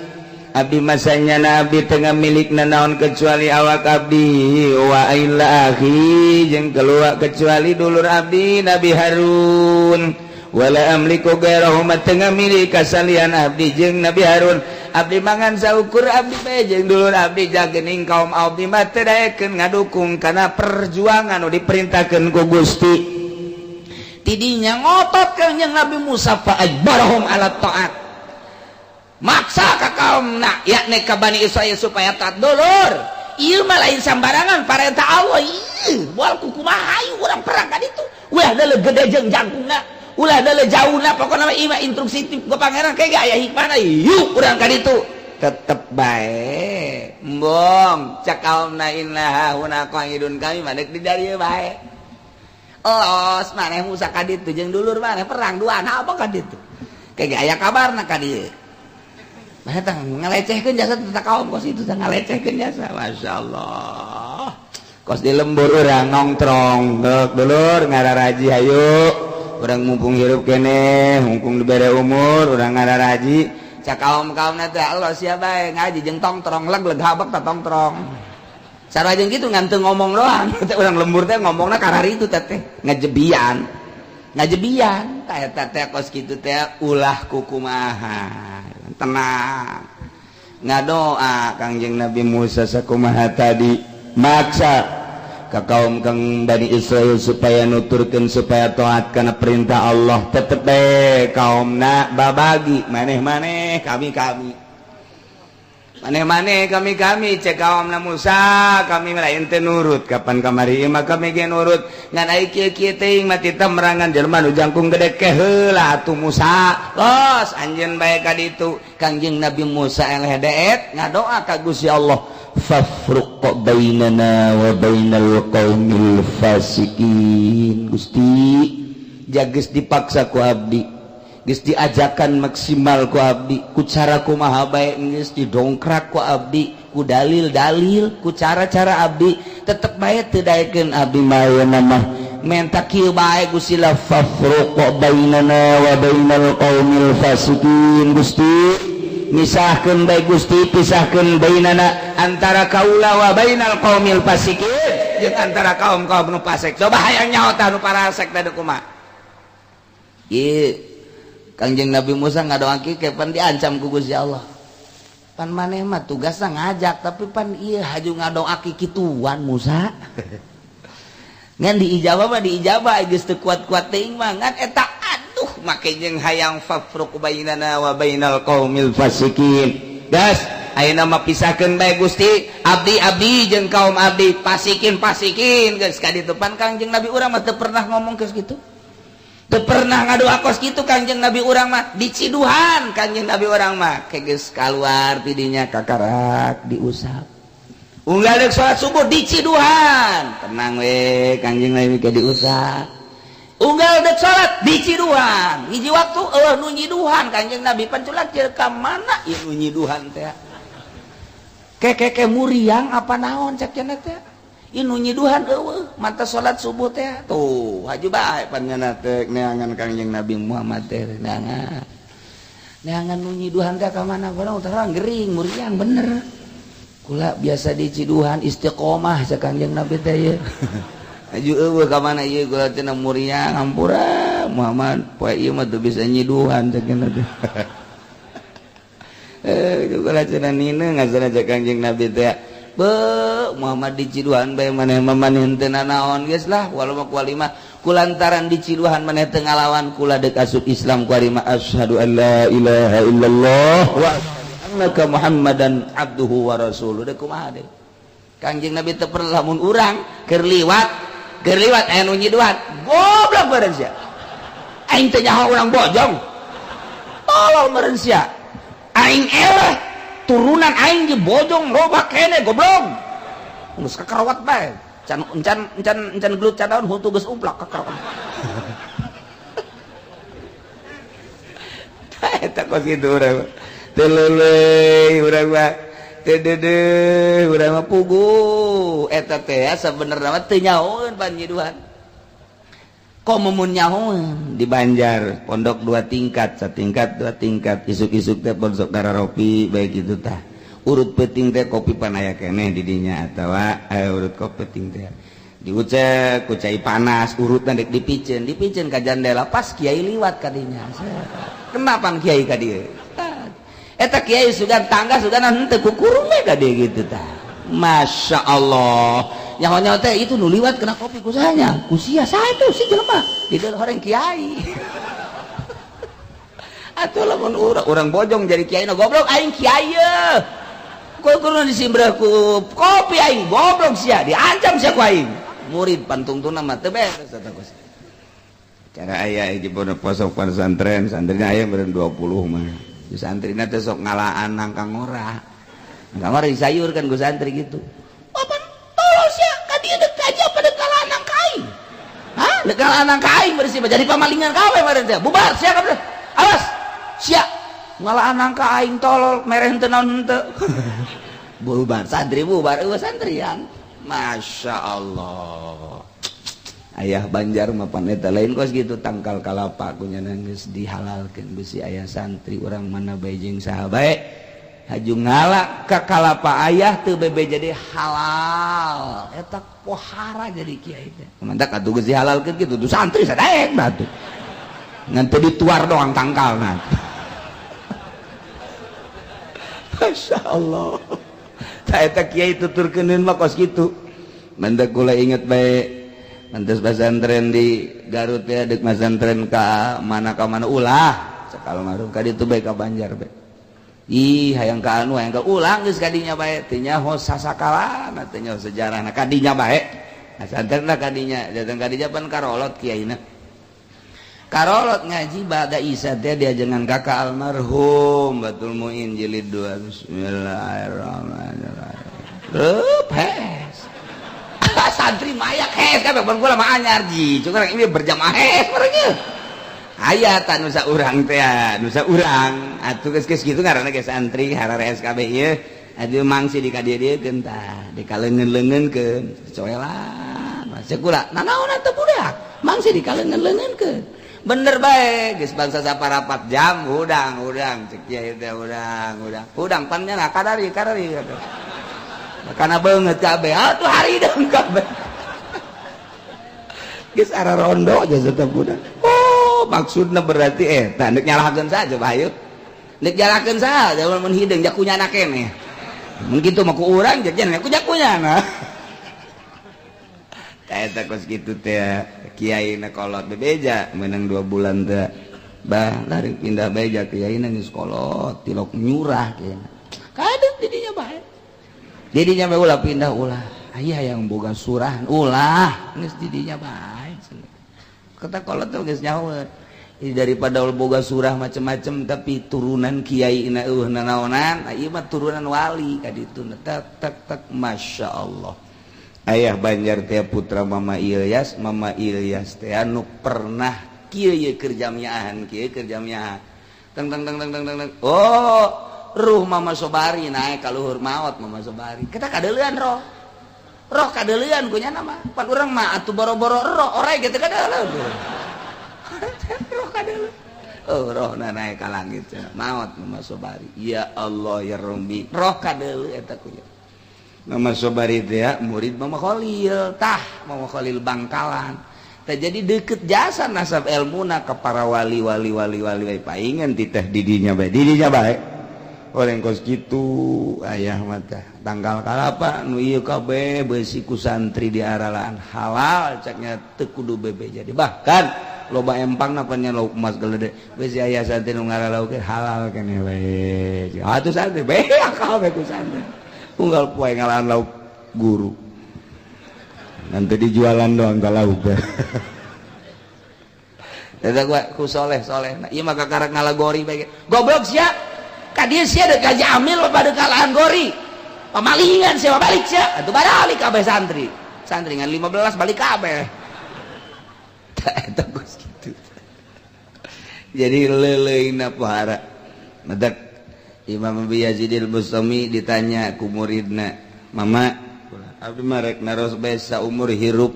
abdi masanya nabi tengah milik nanaon kecuali awak abdi, wa illa akhi, jeung keluar kecuali dulur abdi Nabi Harun, wala amliku gairahu, tengah milik kasalian abdi jeung Nabi Harun. Abdi mangan saukur abdi bae jeung dulur abdi, jagening kaum abdi mah teu daekeun ngadukung kana perjuangan nu diperintahkeun ku Gusti. Tidinya ngotot Kangjeng Nabi Musa, fa ajbarahum ala taat, maksa ka kaumna, yakni ka Bani Israil, supaya taat. Dulur, ieu mah lain sambarangan parentah Allah ieu, moal kukumaha hayu urang perang ka ditu, ulah deuleu gede jeung jangkungna, ulah deuleu jauhna, pokona mah ieu mah instruksi ti ku Pangeran, kayak aya hikmahna, yuk urang ka ditu. Tetep bae embong cak kaumna, inna huna qaidun, kami mah deuk di dieu bae. Los maneh Musa ka ditu jeung dulur maneh perang duaan apa ka ditu, kayak aya kabarna ka dieu. Nah, eta ngalecehkeun jasa teh kaum kos itu teh, ngalecehkeun jasa. Masya Allah, kos di lembur urang nongtrong geuk, dulur ngararaji, hayu urang mumpung hirup keneh, mumpung dibere umur, urang ngararaji. Cak kaum-kaumna teh, Allah sia bae ngaji jeung tongtrong, leg leg habek ta tongtrong. Sarua jeung kitu ngan teu ngomong doang teh, urang lembur teh ngomongna karari itu teh teh ngajebian ngajebian. Tah, eta teh kos kitu teh ulah kukumaha, tenang. Ngadoa Kangjeng Nabi Musa sakumaha tadi, maksa ke kaum kang Bani Israel supaya nuturkeun, supaya taat kana perintah Allah. Tetep bae kaumna babagi, maneh-maneh, kami-kami, maneh-maneh, kami-kami. Cek kaumna Musa, kami lain teu nurut, kapan kamari mah kami ge nurut, ngan ai kieu-kieu teuing mah tita merangan jelema nu jangkung gede. Ke heula atuh Musa, los anjeun bae ka ditu. Kangjeng Nabi Musa eleh deet ngadoa ka Gusti Allah, fafruq bainana wa bainal qaumil fasikin. Gusti, jages dipaksa ku abdi, geus diajakan maksimal ku abdi, ku cara kumaha bae geus didongkrak ku abdi, ku dalil-dalil, ku cara-cara abdi, tetep bae teu daekeun. Abdi mah ayeuna mah menta kieu bae, Gusti la, fafruq bainana wa bainal qaumil fasikin. Gusti, misahkeun bae, Gusti, pisahkeun bainana antara kaula, wa bainal qaumil fasikin, jeung antara kaum-kaum nu fasik. Coba hayang nyaho tah nu parasek teh kumaha. Ieu Kangjeng Nabi Musa ngadoa kieu, pan diancam ku Gusti Allah, pan maneh mah tugasna ngajak, tapi pan ieu haju ngadoa kikituan Musa. Ngan diijabah mah diijabah, geus teu kuat-kuat teuing mah, ngan eta aduh make jeung hayang fafruq bainana wa bainal qaumil fasikin. Gas ayeuna mah pisahkeun bae, Gusti, abdi-abdi jeung kaum abdi fasikin fasikin. Geus ka ditu pan Kangjeng Nabi urang mah teu pernah ngomong geus kitu, teu pernah ngadoa kos kitu Kangjeng Nabi urang mah. Diciduhan Kangjeng Nabi urang mah, geus kaluar tidinya kakarak diusap, unggal deuk salat subuh diciduhan, tenang we Kangjeng Nabi ke diusap. Unggal dek salat diciduhan. Hiji waktu eueuh nu nyiduhan Kanjeng Nabi panculak ka mana ieu nu nyiduhan teh. Keke muriang apa naon cek cenah teh. Ieu nu nyiduhan eueuh manta salat subuh teh. Tuh haju bae panjenengan teh neangan Kanjeng Nabi Muhammad teh neangan. Neangan nu nyiduhan teh ka mana barang terang gering muriang bener. Kula biasa diciduhan istiqomah cek Kanjeng Nabi teh ieu. Aju eueuh ka mana ieu kula cenah muriang hampura Muhammad poe ieu mah teu bisa nyiduhan cek cenah teh. Eh kula cenah nina ngasana cek Kanjeng Nabi teh. Be Muhammad diciduhan bae maneh mah maneh henteu nanaon geus lah walau mah kualima kulantaran diciduhan maneh teu ngalawan kula deuk asup Islam kualima asyhadu an la ilaha illallah wa annaka Muhammadan abduhu wa rasuluh. Deuk kumaha deui Kanjeng Nabi teu perlu lamun urang keur liwat gerliwat aya nu nyiduhan goblok meureun sia aing teh nyaho urang bojong tolol meureun sia aing eleh turunan aing di bojong loba kene goblok geus kakarowat bae can encan encan encan gelut can naon huntu geus umplak kakarowat eta kos kitu urang teu leuleuy urang mah teu urang mah pugu eta teh sabenerna mah teu nyahoeun panyiduhan komo mun nyahoeun di Banjar pondok dua tingkat satingkat dua tingkat isuk-isuk teh pondok kararopi bae kitu tah urut peuting teh kopi pan aya keneh di dinya atawa urut kopi peuting teh diucek ku cai panas urutna dek dipiceun dipiceun ka jandela pas kiai liwat ka dinya kenapa kiai ka dieu eta kiai sugan tangga sugan henteu kukurung we ka dieu gitu tah. Masya Allah nyaho-nyaho teh itu nu liwat kena kopi ku sahanya ku sia saha itu si jelema di dalam horeng kiai atuh lamun urang bojong jadi kiai na goblok aing kiai ye kukurung disimbrah ku kopi aing goblok sia diancam sia ku aing murid pantungtuna mah teu beres eta kos cara aya hiji pondok posok pesantren santrina aya meureun 20 mah santrina teh sok ngalaan nangka ngora nangka ngora disayur kan ku santri gitu apa tolol sia ka dieu deuk kaji apa deuk kalaan nangka aing hah deuk kalaan nangka aing bersih jadi pamalingan kawe meureun teh bubar sia kabeh awas sia ngalaan nangka aing tolol mere henteu naon henteu bubar santri bubar eueuh santrian Masya Allah ayah Banjar mah pan eta lain kos gitu tangkal kalapa ku nya geus dihalalkeun bisi ayah santri urang mana bae jeung saha bae haju ngala ka kalapa ayah teu bebe jadi halal eta pohara jadi kiai teh mantak atuh geus dihalalkeun kitu tuh santri sadaek batu ngan teu dituar doang tangkalna. Masya Allah tah eta kiai tuturkeun mah kos kitu mantak kula inget bae mantas pesantren di Garut ya dek pesantren ka mana ulah cek almarhum ka ditu bae ka Banjar bae ih hayang ka anu hayang ka ulang geus ka dinya bae teu nyaho sasakalana teu nyaho sejarahna ka dinya bae pesantren lah ka dinya datang ka dinya pan karolot kiaina karolot ngaji ba'da isya teh diajengan kakak almarhum Batul Muin jilid 2 bismillahirrahmanirrahim reup hes santri mayak hes kabeh ban kula mah anyar ji cuma ini berjamaah hes mereka aya ta nusa urang teh nusa urang atuh geus geus kitu ngaranna ge santri hararees kabeh ieu atuh mangsi di ka dieu-dieukeun tah di kaleungeun-leungeunkeun coelan masih kula nanaon atuh budak mangsi di kaleungeun-leungeunkeun bener bae geus bangsa saparapat jam hudang hudang cek kiai teh hudang hudang hudang pan nya kadari kadari karena banget kabeh atuh haridang kabeh geus ara rondo aja tetep budak oh maksudna berarti tah deuk nyalahkeun saja bae deuk nyalahkeun saja mun hideung jakunyana keneh mun kitu mah ku urang jajan ku jakunyana eta kos kitu teh kiai na kolot bebeja menang 2 bulan teh bah lari pindah beja kiai na geus kolot tilok nyurah kiai kadeuh didinya bae didinya bae ulah pindah ulah aya yang boga surahan ulah geus didinya bae kata kolot tuh geus nyahoeun daripada boga surah macem-macem tapi turunan kiai na eueuh nanaonan ieu mah turunan wali ka ditu tek tek tek Masya Allah. Ayah Banjar teh putra Mama Ilyas. Mama Ilyas teh anu pernah kieu ye keur jamiahan, kieu keur jamiahan, teng teng teng teng teng teng. Oh, ruh Mama Sobari naik ka luhur, maot Mama Sobari. Kita kadeulean roh roh kadeulean kunya nama pan urang mah atuh boro-boro roh orai gitu kadeulean roh kadeulean. Oh, roh na naik ka langit cenah, maot Mama Sobari. Ya Allah ya Rabbi, roh kadeuleu eta kunya Mama Sobari teh ya, murid Mama Khalil. Tah, Mama Khalil Bangkalan tah, jadi deket jasa nasab ilmuna ke para wali wali wali wali wali. Paingan titah didinya bae, didinya bae orang kos gitu. Ayah mata tanggal kalapa nu ieu kabeh beusi ku santri di aralaan halal caknya, teu kudu bebe. Jadi bahkan loba empang napanya lauk emas gelede besi aya santri nu ngaralauk halal keneh bae. Atuh santri bae akal bae ku santri unggal poe ngalahan lauk guru, nanti dijualan doang ka lauk teh. Eta gua ku soleh soleh. Nah, ieu mah kakarak ngalagori bae. Goblok sia. Ka dieu sia deuk gaji amil pada kalahan gori. Pamalingan sia, balik sia. Atuh balik kabeh santri. Santri ngan 15 balik kabeh. Tah eta geus kitu. Jadi leuleuna pohara. Madak Imam Abi Yazid al-Bustami ditanya ku muridna, "Mama, abdi mah rek naros bae, saumur hirup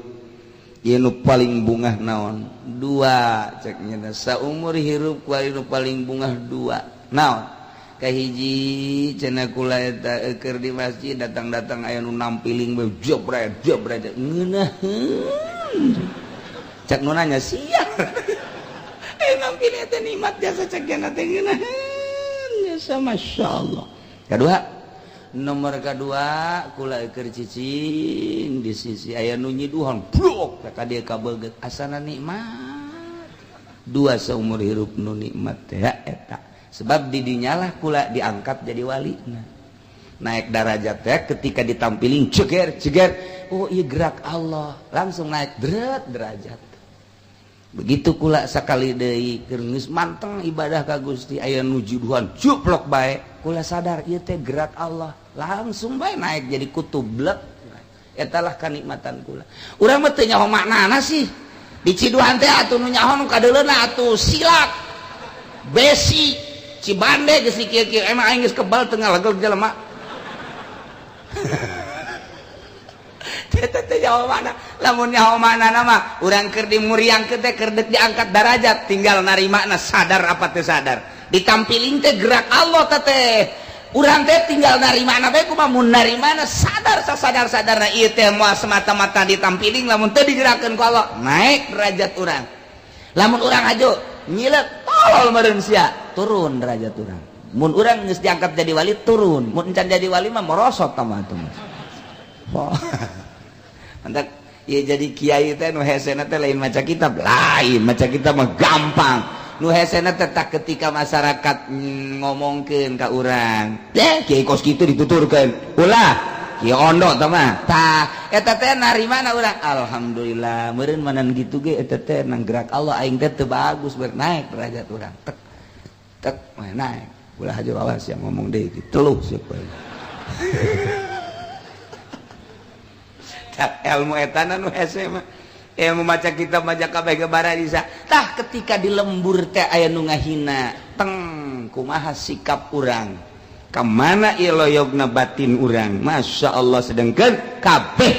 ieu nu paling bungah naon?" "Dua," cek nya, "saumur hirup ku nu paling bungah dua." "Naon?" "Kahiji," cenah, "kula eta keur di masjid datang-datang aya nu nampiling bae, jebret jebret, ngeunaheun." Cek nu nanya, "Sia eh nampiling teh nikmat jasa?" Cek nya teh, "Ngeunaheun jasa, Masya Allah." Kedua, nomor kedua, kula keur cicing di sisi aya nu nyiduhan, blok ka dieu kabeget, asana nikmat. Dua seumur hirup nu nikmat teh eta, sebab didinyalah kula diangkat jadi wali. Nah, naik darajat teh ketika ditampiling ceger ceger, oh iya gerak Allah, langsung naik deret derajat. Begitu kula sakali deui keur geus manteng ibadah ka Gusti, aya nu juduhan juplok bae, kula sadar ieu teh gerak Allah, langsung bae naik jadi kutub blek. Etalah kanikmatan kula. Urang mah teu nyaho maknana sih di ciduhan teh. Atuh nu nyaho nu kadeuleuna atuh silat besi Cibande geus kieu-kieu. Emang aing geus kebal teu ngalegel jelema. Eta teh nyaho mana? Lamun nyaho mana nama urang keur dimuriangkeun teh, keur deuk diangkat darajat, tinggal narimana sadar apa teu sadar. Ditampiling teh gerak Allah teh, urang teh tinggal narimana bae. Kumaha mun narimana sadar sasadar sadarna ieu teh moal semata-mata ditampiling lamun teu digerakkeun ku Allah naik derajat urang. Lamun urang aja nyilek, tolol meureun sia, turun derajat urang. Mun urang geus diangkat jadi wali, turun. Mun encan jadi wali mah merosot tambah tuh. Oh. Mantap ya, jadi kiai teh nu hesena teh lain maca kitab, lain maca kitab mah gampang. Nu hesena teh tak ketika masyarakat ngomongkeun ka urang teh, "Kiai kos kitu dituturkeun, ulah kiai ondo tah mah." Tah, eta teh narimana urang, alhamdulillah meureun manan gitu ge eta teh nang gerak Allah, aing teh teu bagus, naik derajat urang, tek tek naik. Ulah aja, awas yang ngomong deh teluh siapa. Ilmu etana nu hese mah ilmu maca kitab, maca kabeh ge bara bisa. Tah, ketika di lembur teh aya nu ngahina teng, kumaha sikap urang? Kamana ieu loyogna batin urang? Masya Allah. Sedangkan kabeh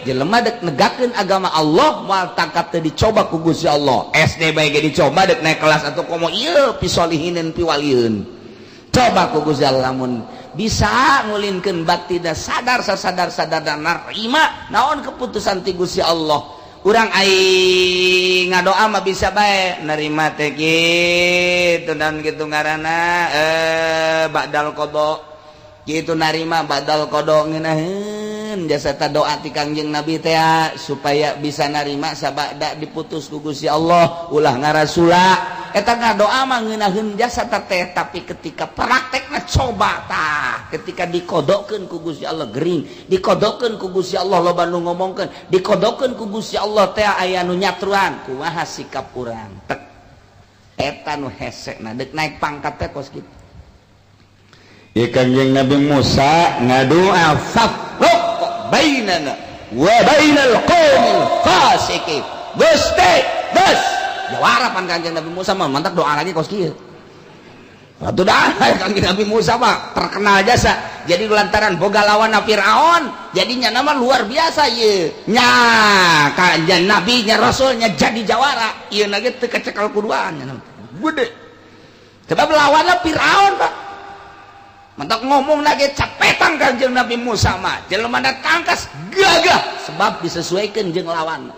jelema dek negakeun agama Allah moal tangkap teu dicoba ku Gusti Allah. SD bae ge dicoba dek naik kelas atau komo ieu pisolihinin piwalieun, coba ku Gusti Allah. Lamun bisa ngulinkeun batin, sadar sasadar sadar dan narima naon keputusan ti Gusti Allah, urang aing ngadoa mah bisa bae nerima teh kitu dan gitu ngaranna badal qada gitu, narima badal qada ngeunaheun jasa ta doa ti Kangjeng Nabi teh supaya bisa narima sabada diputus ku Gusti Allah, ulah ngarasula. Eta ngadoa mah ngeunaheun jasa teh, tapi ketika praktekna coba, tah, ketika dikodokeun ku Gusti Allah gering, dikodokeun ku Gusti Allah loba nu ngomongkeun, dikodokeun ku Gusti Allah teh aya nu nyatruan, kumaha sikap urang? Tek, eta nu hese. Nah, dek naik pangkat teh kos kitu. Ya, Kanjeng Nabi Musa ngadoa, "Fafruq bainana." Wa bainal qaumil fasiqin. Gusti, geus jawara pan Kanjeng Nabi Musa mah, mantap doa lagi kos kieu. Atuh dah Kanjeng Nabi Musa mah terkenal jasa. Jadi lantaran boga lawan Fir'aun, jadinya nama luar biasa ye. Nya kanjeng Nabi nya Rasulnya jadi jawara. Ieu na ge teu kacekal kuduaan nya. Gede. Sebab lawanna Fir'aun, Pak. Mantak ngomong lagi capetang Kanjeng Nabi Musa mah. Jelema tangkas gagah sebab disesuaikan jeung lawan.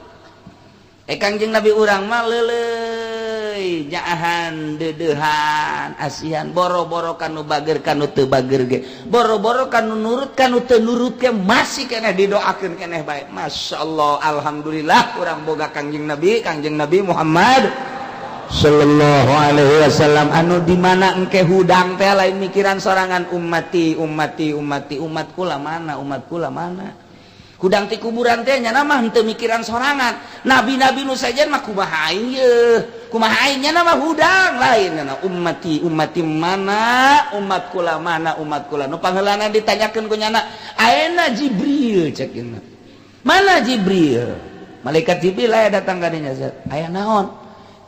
Kangjeng Nabi urang mah leuleuy, nyaahan, deudeuhan, asihan, boro-boro kanu bager kanu teu bager ge, boro-boro kanu nurut kanu teu nurut ge, masih keneh didoakeun keneh bae. Masya Allah, alhamdulillah urang boga Kangjeng Nabi, Kangjeng Nabi Muhammad sallallahu alaihi wasallam, anu di mana engke hudang teh lain mikiran sorangan, ummati, ummati, ummati, umat kula mana, umat kula mana. Hudang ti kuburan teh nya mah henteu mikiran sorangan. Nabi-nabi nu sajen mah kumaha aing ye, kumaha aing, nya mah hudang lain nya ummati, ummati mana, umat kula mana, umat kula nu pangheulana ditanyakeun ku nyana, "Aena Jibril?" Cek, "Mana Jibril?" Malaikat Jibril aya datang ka dinya, "Aya naon?"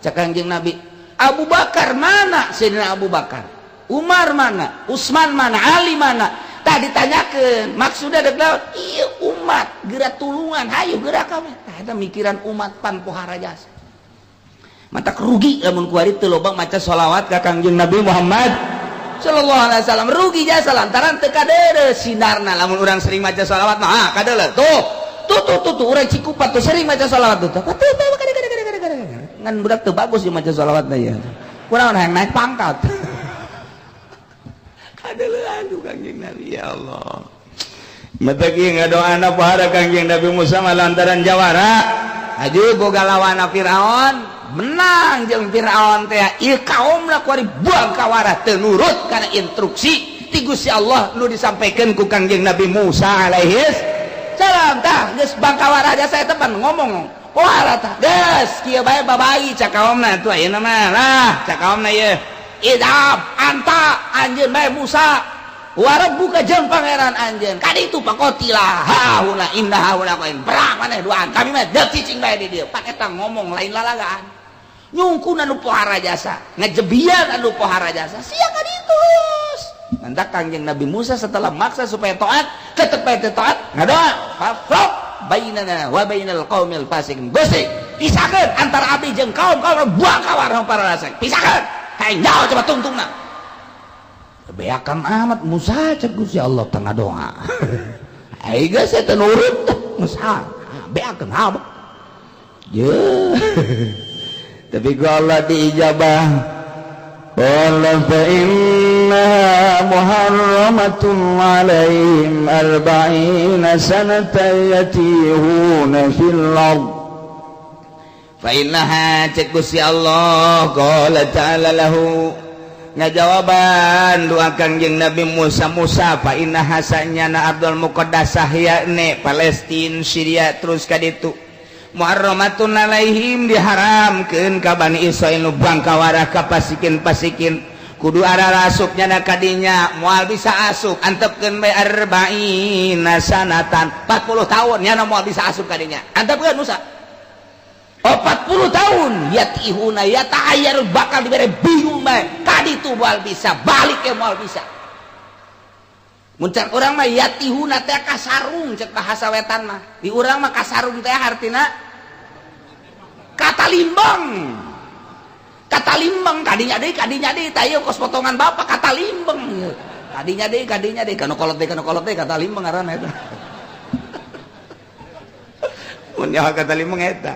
Cek Kangjeng Nabi, "Abu Bakar mana? Sayyidina Abu Bakar, Umar mana? Utsman mana? Ali mana?" Tak ditanyakan maksudnya ada iya umat gerak tulungan, hayu gerak kami. Tah, eta mikiran umat pan pohara jasa. Mata rugi lamun kuari teu loba maca sholawat ka Kangjeng Nabi Muhammad sallallahu alaihi wasallam, rugi jasa lantaran teu kadeuleu sinarna. Lamun urang sering maca sholawat mah, ah, kadeuleu tuh tuh tuh tuh tuh. Urang Cikupa tuh sering maca sholawat tuh tuh tuh tuh, kade kade kade kade kade. Ngan budak teu bagus jeung maca sholawatna ya, kurang hayang naik pangkat. Kadeuleuan ku Kangjeng Nabi, ya Allah. Matak ieu ngadoana pohara Kangjeng Nabi Musa mah lantaran jawara. Aju boga lawan Firaun, menang jeung Firaun teh. Ieu kaumna kuari buang kawara, teu nurut kana instruksi ti Gusti Allah nu disampaikan ku Kangjeng Nabi Musa alaihi salam. Tah, geus bangkawara jasa eta pan ngomong pohara. Tah, geus kieu bae, babai cak kaumna tuh ayeuna mah lah, cak kaumna ieu, "Idhab anta," anjeun bae Musa, "wa rabbuka," jeung pangeran anjeun, "kaditu faqatila hahuna inna hahuna qain." Perang maneh duaan, kami mah deuk cicing bae di dieu. Pan eta ngomong lain lalagaan, nyungkun anu pohara jasa, ngejebian anu pohara jasa sia kaditu. Mantak Kangjeng Nabi Musa setelah maksa supaya taat, tetep bae teu taat, ngadoa, "Fafruq bainana wa bainal qaumil fasiqin." Gusti, pisahkeun antara abdi jeung kaum-kaum buang kawar para fasik, pisahkeun. Hayang nyawa coba tungtungna. "Beakan amat Musa," cek Gusti Allah, tengah doa. Ai geus teu nurut Musa, beakan amat. Ye. Tapi ku Allah diijabah. Qala fa innaha muharramatun alaihim arba'ina sanatan yatihuna fil ard. Fa innaha, cek Gusti Allah, qala ta'ala lahu, ngajawaban doa Kangjeng Nabi Musa, "Musa, fa innaha," sanyana Ardul Muqaddasah, yakni Palestina, Syria terus ka ditu, muharramatun alaihim, diharamkeun ka Bani Israil nu bangkawara ka pasikin-pasikin, kudu ara rasupnya na kadinya moal bisa asup. Antepkeun bae arba'ina sanatan, 40 tahun nya moal bisa asup kadinya. Antepkeun, Musa. Oh, 40 tahun yatihuna yata'ayyar, bakal dibere bingung bae kaditu, moal bisa balik ke, moal bisa. Mun cek urang mah yatihuna teh kasarung, cek bahasa wetan mah. Di urang mah kasarung teh artina kata limbang, kata limbang, kadinya deui, kadinya deui. Tah, ieu kos potongan bapak, kata limbang, kadinya deui, kadinya deui, kanu kolot deui, kanu kolot deui, kata limbang ngaranna eta. Mun nyawa kata limbang eta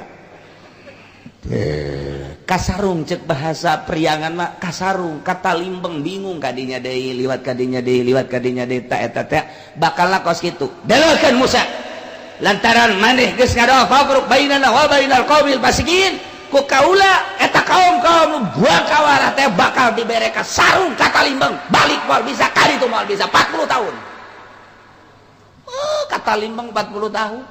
kasarung, cek bahasa Priangan mah kasarung, kata limbeng, bingung, kadinya deui liwat, kadinya deui liwat, kadinya deui. Ta eta teh bakal kos kitu. Deleukeun, Musa, lantaran maneh geus ngadoa fafruq bainana wa bainal qaumil fasiqin, ku kaula eta kaum-kaum nu buang kawara teh bakal dibere kasarung, kata limbeng, balik moal bisa kali itu, moal bisa 40 tahun. Oh, kata limbeng 40 tahun.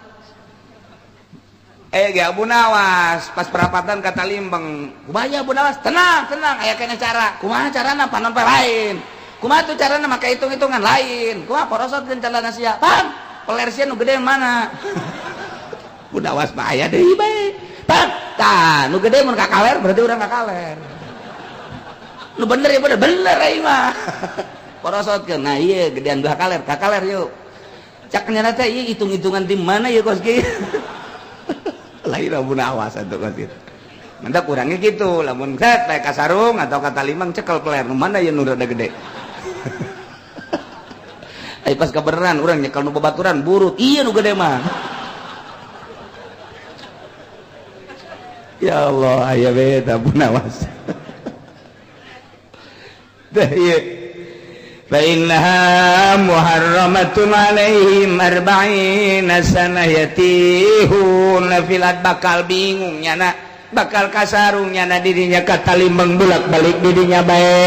Eh, ge Abu Nawas pas perapatan kata limbeng, "Kumaha Abu Nawas?" "Tenang, tenang, aya kena cara." "Kumaha carana?" "Panon lain." "Kumaha tuh carana?" "Make hitung-hitungan lain." "Kumaha?" "Porosotkeun celana sia." Paham? Peler sia nu gede mana? Udah was mah aya deui bae. Pak, tah nu gede mun ka kaler berarti urang ka kaler. Nu bener ya bener, bener aing mah. Porosotkeun. Nah ieu gedean belah kaler, ka kaler yuk. Cak nyana teh ieu hitung-hitungan di mana ieu kos kieu. Lain lamun awas atuh kos kitu. Mantap kurangnya gitu, lamun set bae ka sarung atau ka talimang cekel peler, nu mana ieu nu rada gede. Ai pas kabeneran urang nyekel nu babaturan burut, ieu nu gede mah. Ya Allah, aya we tah awas. Tah ieu. Fa innaha muharramatun alaihim arba'ina sanah yatihuna fil bakal bingung nyana, bakal kasarung nyana dirinya kata limbang bolak-balik dirinya bae.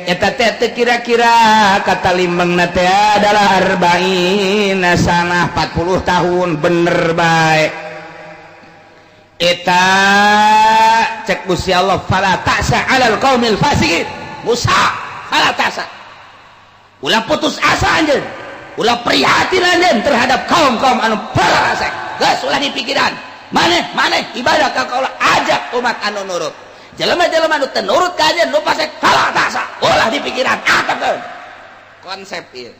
Eta teh kira-kira kata limbang na teh adalah arba'ina sanah 40 tahun bener bae. Eta cek Gusti Allah fala ta'sa 'alal qaumil fasiqin. Musa fala ta'sa. Ulah putus asa anjeun. Ulah prihatin anjeun terhadap kaum-kaum anu fasik. Geus ulah dipikiran. Maneh maneh ibadah ka kaula ajak umat anu nurut. Jelema-jelema anu teu nurut ka anjeun nu fasik fala ta'sa. Ulah dipikiran atepkeun. Konsep ieu.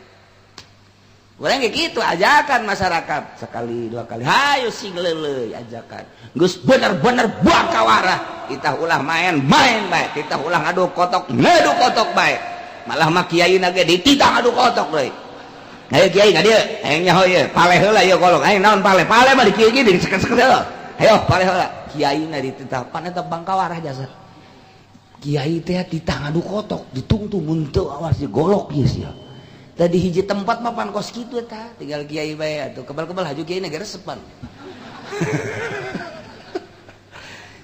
Urang kayak gitu ajakan masyarakat sekali dua kali hayu sing leuleuy ajakan geus bener-bener buang kawarah kita ulah main-main bae kita ulah ngadu kotok ngadu kotok bae malah mah kiai na ge dititah ngadu kotok deui hayu kiai ka dieu hayang nyaho ieu paleh heula ieu kolong hayang naon paleh paleh mah di kieu di seket-seket heula hayo paleh heula kiai na dititah pan eta bangkawarah jasa kiai teh titah ngadu kotok ditungtung mun teu awas golok ieu sia. Tadi hiji tempat mah pan kos kitu eta tinggal kiai bae atuh kebal-kebal haju kiai na resepan.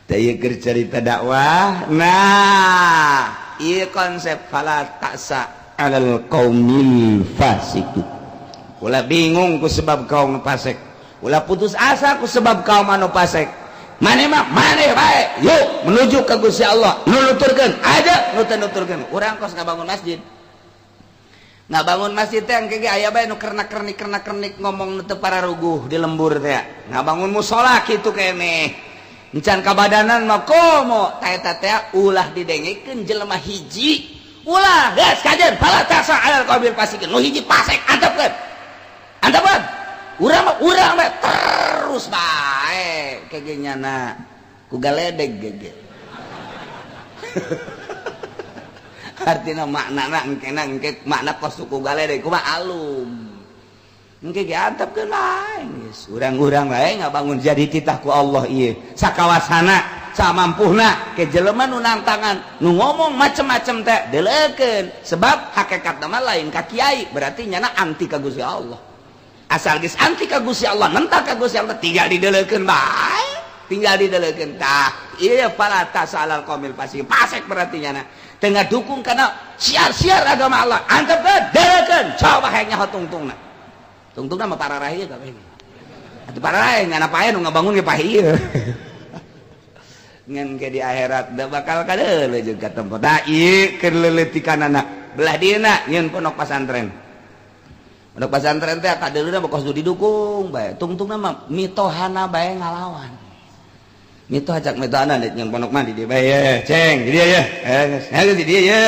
Teh ieu keur carita dakwah. Nah, ieu konsep fala ta'sa 'alal qaumil fasiqin. Ulah bingung ku sebab kaum fasik. Ulah putus asa ku sebab kaum anu fasik. Maneh mah maneh bae. Yuk menuju ka Gusti Allah. Nu nuturkeun aja nu teu nuturkeun. Urang kos ngabangun masjid. Ngabangun masjid teh engke ge aya bae nu kernak-kernik kernak-kernik ngomong nu teu pararuguh di lembur teh. Ngabangun musala kitu keneh. Encan kabadanan mah komo ta eta teh ulah didengekeun jelema hiji. Ulah geus kajeun fala ta'sa 'alal qaumil fasiqin. Nu hiji fasik antepkeun. Antepkeun. Urang mah urang bae terus bae kege nyana ku galedeg gege. Artinya makna engke engke makna kos suku galedeg kumaha alum. Engke ge antepkeun bae geus urang-urang bae ngabangun jadi titah ku Allah ieu sakawasana samampuhna ke jelema nu nantangan nu ngomong macem-macem teh deleukeun sebab hakikatna mah lain ka kiai berarti nyana anti ka Gusti Allah. Asal geus anti ka Gusti Allah nentang ka Gusti Allah tinggal dideleukeun bae tinggal dideleukeun tah ieu fala ta'sa 'alal qaumil fasiq fasik berarti nyana tengah dukung karena siar-siar agama Allah antepkeun deleukeun coba hayang nyaho tungtungna tungtungna mah pararah ieu kabeh atuh pararah nyana pae nu ngabangun ge pae ieu ngan ke di akhirat da bakal kadeuleu jeung ka tempat da ieu keur leuletikanana belah dieuna nyieun pondok pasantren. Pondok pasantren teh kadeuleuna mah kos didukung bae tungtungna mah mitohana bae ngalawan. Mitoh ajak mitohana nyieun pondok mah di dieu bae ye ceng di dieu ye geus geus di dieu ye.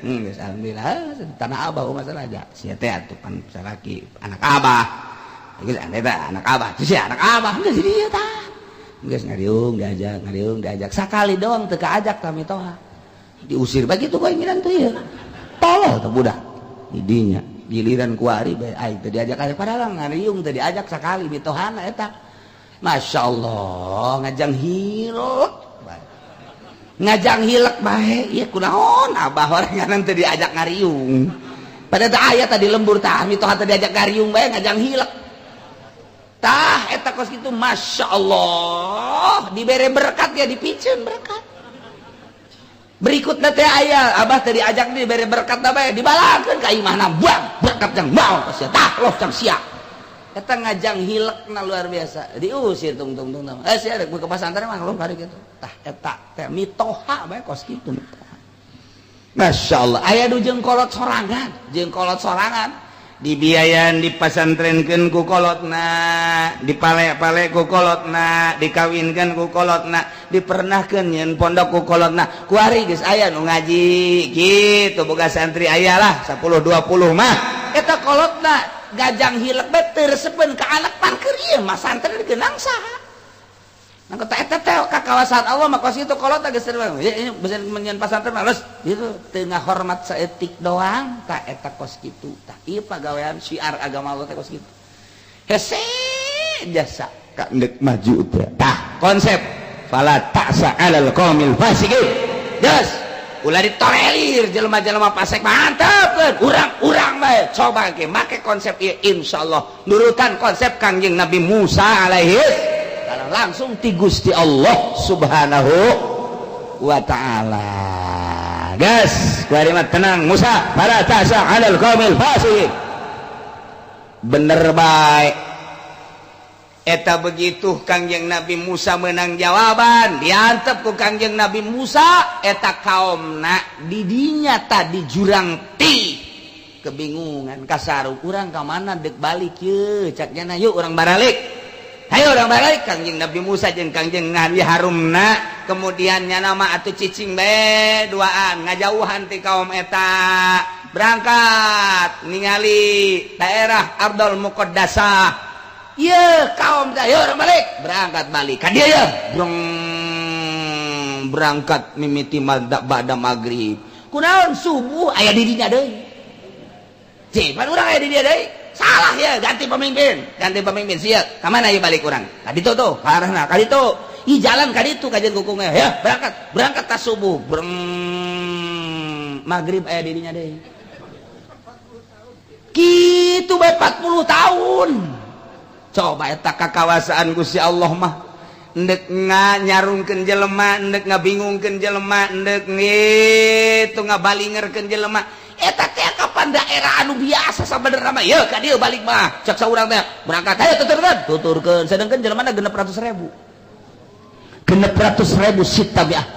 Geus alhamdulillah tanah abah masalah aja sia teh atuh pan salaki anak abah. Geus eta anak abah sia anak abah geus di dieu tah. Geus ngariung diajak sakali doang teu kaajak ka mitoha. Diusir bae kitu bae miran teh ieu. Tolol teh budak. Di dinya giliran kuari bae aing teu diajak aya padahal ngariung teu diajak sakali mitohana eta. Masya Allah ngajang hilek bae. Ngajang hilek bae ieu kunaon abah orangan teu diajak ngariung. Padahal teh aya tadi lembur tah mitoha teu diajak ngariung bae ngajang hilek. Tah eta kos kitu Masya Allah dibere berkat ya dipiceun berkat. Berikutna teh aya abah teu diajak dibere berkat bae dibalakeun ka imahna buang berkat jang mau sia tah loh jang sia. Eta ngajang hilekna luar biasa diusir tung tung tung sia rek ke pasantren mah loh bari kitu tah eta teh mitoha bae kos kitu mitoha. Masya Allah aya nu jeung kolot sorangan Dibiayan dipasantrenkeun ku kolotna, dipale-pale ku kolotna, dikawinkeun ku kolotna, dipernahkeun nyieun pondok ku kolotna. Kuari geus aya nu ngaji kitu, boga santri aya lah 10 20 mah. Eta kolotna gajang hilek bae teu resepeun ka anak, pan keur ieu mah santri dikenang saha? Nah, kata eta teh ka kawasan Allah mah kos itu kolot geus ya, bisa menyian pasantren males itu teu hormat saeutik doang. Tak eta kos kitu, tah ieu pagawean syiar agama Allah teh kos kitu, hese jasa ka ndek maju teh. Tah konsep fala ta'sa 'alal qaumil fasiqin. Geus ulah ditolerir jelema-jelema fasik, mantap urang-urang bae. Coba ge make konsep ieu, insyaallah nurutan konsep Kangjeng Nabi Musa alaihi langsung ti Gusti Allah Subhanahu wa Ta'ala. Gas kalimat tenang Musa, fala ta'sa 'alal qaumil fasiqin. Bener baik eta. Begitu Kangjeng Nabi Musa menang jawaban, diantep ku Kangjeng Nabi Musa eta kaumna didinya tadi jurang ti kebingungan kasaru, urang ka mana dek balik ye? Caknya, yuk urang baralik, ayo urang balik. Kangjeng Nabi Musa jeung Kangjeng Nabi Harunna kemudian nama atau cicing be duaan ngajauhan ti kaum eta, berangkat ningali daerah Ardul Muqaddasah. Iya kaum, ayo urang balik, berangkat balik ka dieu ya. Breng, berangkat mimiti ba'da maghrib. Kunaon subuh aya di dinya deui? Cih, pan urang aya di dieu deui. Salah ya, ganti pemimpin, ganti pemimpin. Siap ka mana ya balik urang? Ka ditu tuh ka arahna, ka ditu. Ih, jalan ka ditu kajian kukungnya ya. Berangkat, berangkat tas subuh. Breng, maghrib aya di dinya deui. Kitu bae 40 tahun. Coba eta kakawasaan Gusti Allah mah, ndek nga nyarungkeun jelema, ndek ngabingungkeun jelema, ndek ngitu ngabalingerkeun jelema. Eta teh kapan daerah anu biasa sabenerna mah, ye ka dieu balik mah, cek saurang teh berangkat, ayo tuturkeun, tuturkeun. Sedangkan jelema 600.000, 600.000, sittamiah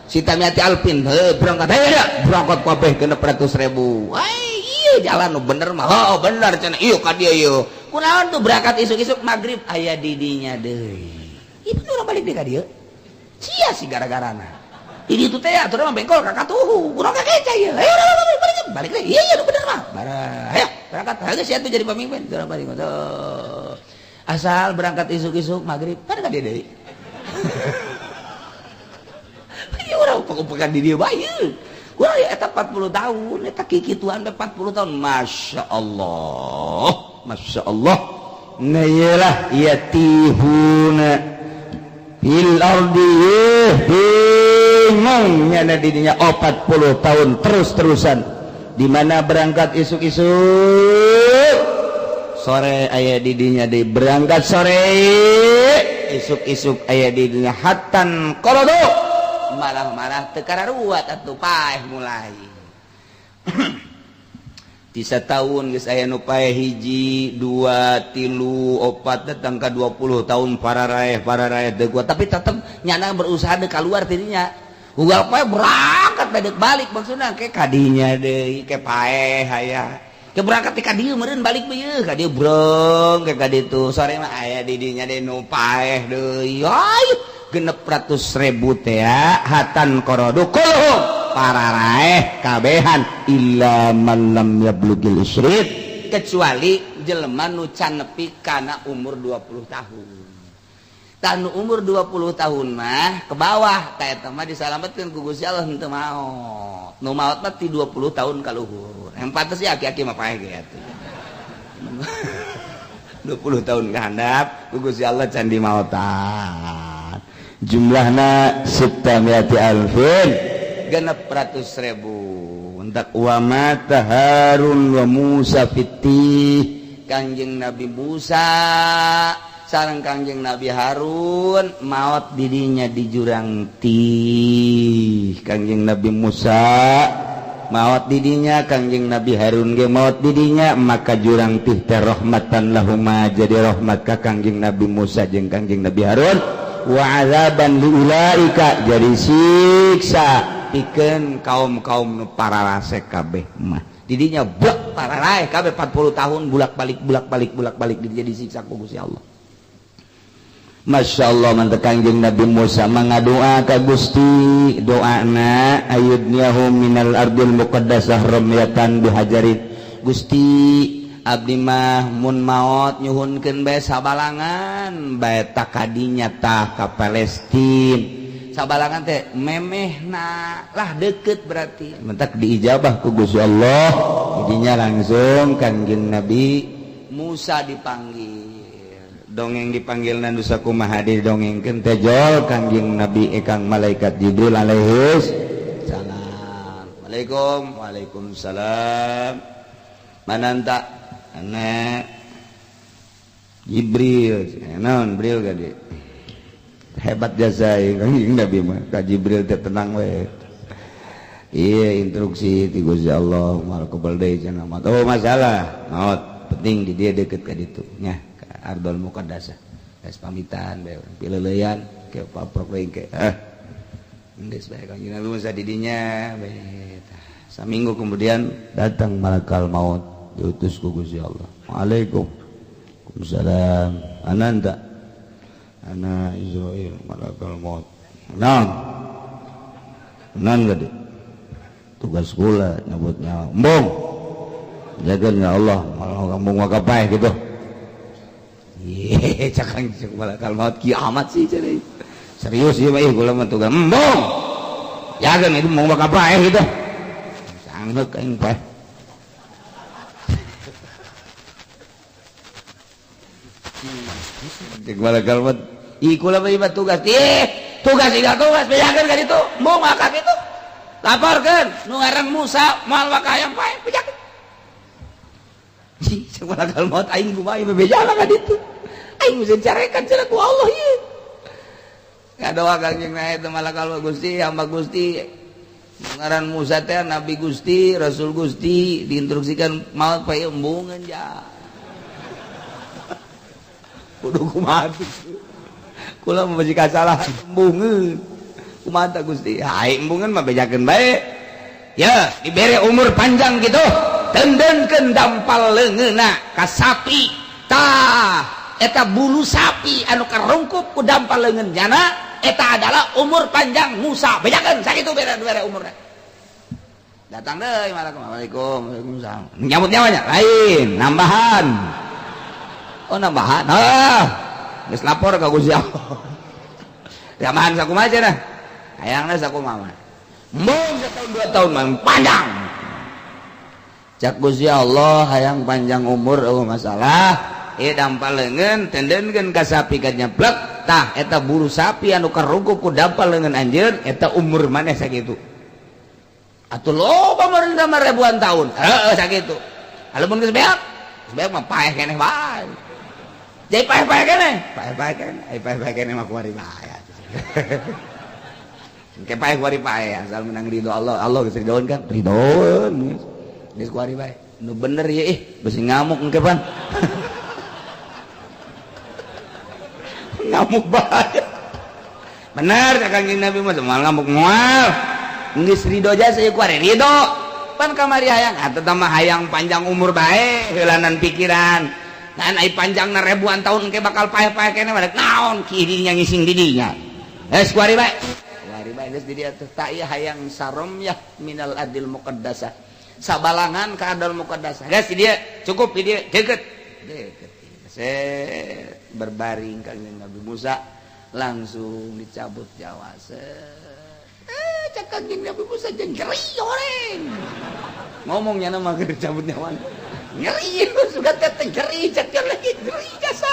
sittamiati alfin. Heuh, berangkat, ayo ya, berangkat kabeh 600.000. Ai iya jalan nu bener mah, oh bener cenah, ieu ka dieu ieu. Kunaon tuh berangkat isuk-isuk, maghrib aya di dinya deui? Ieu urang balik deui ka dieu sia sih gara-garana ini tuh teh atuh mah bengkol ka katuhu kurang kakeca ieu. Ayo balik, balik, balik deui. Iya iya, bener mah bara, ayo berangkat. Geus sia tuh jadi pemimpin. Urang balik tuh, asal berangkat isuk-isuk, maghrib pada ka dieu deui. Ieu urang pek di dieu bae. Urang ya eta 40 tahun eta kikituan 40 tahun. Masya Allah, Masya Allah. Nah, iyalah yatihuna fil ardi, bingung nyana didinya 40 tahun terus-terusan, di mana berangkat isuk-isuk, sore aya didinya di, berangkat sore, isuk-isuk aya didinya, hattan qorodu, malah-malah teu kararuat atuh, paeh. Mulai tisa tahun geus aya nu paeh hiji, dua, tilu, opat, datang ka 20 tahun pararaeh, pararaeh teu kuat, tapi tetep nyana berusaha deuk keluar tidinya. Ugal paeh, berangkat bedek balik, maksudna ke kadinya deui ke paeh aya ke berangkat ka dieu meureun, balik ieu ka dieu, brong ke ka ditu, sore mah aya di dinya deui nu paeh deui. Ayo 600.000 teh ya, hattan qorodu kulluhum, pararaeh kabehan, illa man lam yablugil isyrin, kecuali jelema nu can nepi kana umur 20 tahun. Tah, nu umur 20 tahun mah ke bawah, tah eta mah disalametkeun ku Gusti Allah, henteu maot. Nu maot mah ti 20 tahun ka luhur. Yang pantes ya aki-aki mah paeh ge atuh. 20 tahun ke handap ku Gusti Allah can dimaotan. Jumlahna sittamiati alfin, 600.000. Entak wa mata Harun wa Musa fittih. Kangjeng Nabi Musa sareng Kangjeng Nabi Harun maot didinya di jurang Tih. Kangjeng Nabi Musa maot didinya, Kangjeng Nabi Harun ge maot didinya. Maka jurang Tih teh rahmatan lahuma, jadi rahmat ka Kangjeng Nabi Musa jeung Kangjeng Nabi Harun, wa azaban liulaika, jadi siksa pikeun kaum-kaum nu pararasek kabeh mah. Didinya blek pararai kabeh 40 tahun bulak-balik bulak-balik bulak-balik di dinya disiksa ku Gusti Allah. Masya Allah, mantep Kangjeng Nabi Musa mangadoa ka Gusti, doana ayudniyahu minal ardil muqaddasah ramyatan bihajarin. Gusti, abdi mah mun maot nyuhunkeun bae sabalangan bae tak kadinya tah ka Palestin. Sabalangan teh memehna lah, deket berarti. Mentak diijabah ku Gusti Allah. Jadinya langsung Kangjeng Nabi Musa dipanggil, dongeng dipanggil nusa kumaha, didongengkeun teh jol Kangjeng Nabi ekang malaikat Jibril alaihis salam. Waalaikum, waalaikumsalam. Mananta anak Jibril. Naon Jibril gade hebat jasa Kangjeng Nabi mah ka Jibril teh tenang we. Iya, instruksi ti Gusti Allah moal kebal deui cenah. Oh, masalah maot penting di dia deket ka ditu nya, Ardol Muqaddasah. Geus pamitan bae pileuleyan ke paprok deui ke. Ah. Geus bae Kangjeng Nabi Musa di dinya bae. Saminggu kemudian datang malakal maut, diutus ku Gusti Allah. Waalaikum. Waalaikumsalam. Ananta. Ana Izrail malakal maut. Naon? Naon gede? Tugas kula nyabut nyawa. Embung. Jaga ya Allah, malah kampung wakapae gitu. Ye, cakang cek malakal maut kiamat sih jadi. Serius ieu mah, ih kula mah tugas. Embung. Jaga itu mau bakal paeh gitu. Sanggeuk aing paeh. Cek malakal maut. Ih kula mah tugas. Ih, tugas tinggal tugas bejakeun ka ditu. Embung maka kitu. Laporkeun nu ngaran Musa moal bakal hayang paeh bejakeun. Ih, cek malakal maut aing kumaha ieu bejana ka ditu. Aing bisa carekan cenah ku Allah ieu. Ngadoa Kangjeng Nabi teh malakal Gusti, hamba Gusti ngaran Musa teh Nabi Gusti, Rasul Gusti, diinstruksikan maot pae embungeun ja. Kudu kumaha kula mah bisi kasalah embungeun. Kumaha tah Gusti? Hai embungeun mah bejakeun bae. Ya, dibere umur panjang gitu. Tendenkeun dampal leungeunna ka sapi. Tah, eta bulu sapi anu karungkup ku dampal leungeun jana eta adalah umur panjang Musa. Bejakeun sakitu bere umurna. Datang deui malaikat. Waalaikum, waalaikumsalam. Nyabut nyawanya lain, nambahan. Oh, nambahan. Ah, geus lapor ka Gusti Allah. Tambahan sakumaha cenah? Hayangna sakumaha? Embung setahun 2 tahun mah panjang. Cak Gusti Allah hayang panjang umur eueuh masalah. Ieu dampal leungeun tendenkeun ka sapi ka nyeplek. Tah eta bulu sapi anu karungkup ku dampal leungeun anjeun eta umur maneh sakitu. Atuh loba meureun mah ribuan tahun. Heeh sakitu. Lamun geus beak, geus beak mah paeh keneh bae. Jadi paeh-paeh keneh, paeh-paeh keneh, ai paeh-paeh keneh mah kuari bae. Engke paeh kuari paeh asal menang ridho Allah. Allah geus ridhoeun kan? Ridhoeun. Geus kuari bae. Nu bener ye ih, besi ngamuk engke pan. Ngamuk bae. Bener cak Kangjeng Nabi mah moal ngamuk moal. Geus ridho jasa ieu kuari ridho. Pan kamari hayang atuh mah hayang panjang umur bae heulanan pikiran. Ngan ai panjangna ribuan tahun engke bakal paeh-paeh keneh mah naon kidinya ngising didinya. Geus kuari bae. Kuari bae geus di dieu teh tak ieu hayang saromyah minal adil muqaddasah. Sabalangan ka adil muqaddasah. Geus di dieu cukup di dieu deket. Deket. Set berbaring Kangjeng Nabi Musa langsung dicabut nyawa. Cak Kangjeng Nabi Musa jeung nyeri horeng. Ngomongnya mah keur cabut nyawa. Nyeri suka teh nyeri cak lagi nyeri jasa.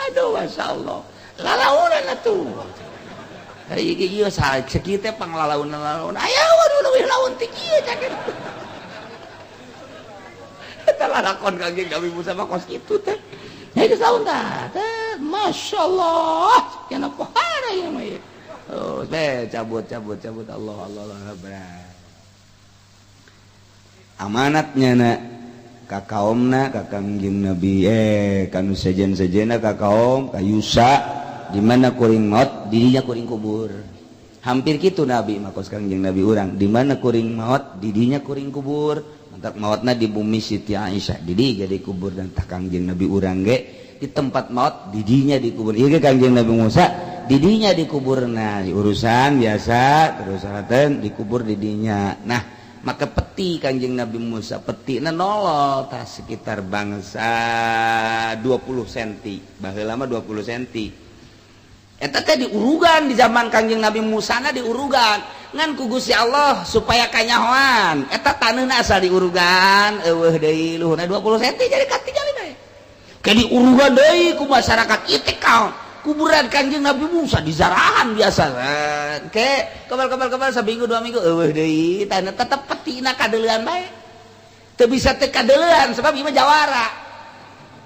Aduh masyaallah. Lalaunan atuh. Ari ieu sakieu teh panglalaunan-lalaunan. Aya waduh leuwih laun ti kieu cak. Eta lalakon Kangjeng Nabi Musa mah kos kitu teh. Ya geus laun tah. Teh masyaallah, cenah pohara ieu mah ieu. Oh, teh cabut cabut cabut Allah Allah Allah berat. Amanatnya na ka kaumna ka Kangjeng Nabi kanu sejen-sejena ka kaum ka Yusa di mana kuring maot dirinya kuring kubur. Hampir kitu Nabi mah, kos Kangjeng Nabi urang. Di mana kuring maot, didinya kuring kubur. Mantak maotna di bumi Siti Aisyah, didi jadi kubur. Dan tah, Kangjeng Nabi urang ge di tempat maot, didinya dikubur. Ieu ge Kangjeng Nabi Musa didinya dikubur. Nah, urusan biasa terus salatan dikubur didinya. Nah, maka peti Kangjeng Nabi Musa, peti nolol tah sekitar bangsa 20 cm. Baheula mah 20 cm. Eta teh diurugan di zaman Kangjeng Nabi Musa na, diurugan ngan ku Gusti Allah supaya kanyahoan eta taneuhna. Asal diurugan, eueuh deui luhurna 20 cm, jadi katingali bae. Ke diurugan deui ku masyarakat, ieu teh kaon kuburan Kangjeng Nabi Musa dizarahan biasa. Ke kebal kebal kebal, saminggu 2 minggu eueuh deui tanah, tetep petina kadeulean bae. Teu bisa teu kadeulean sebab ieu mah jawara.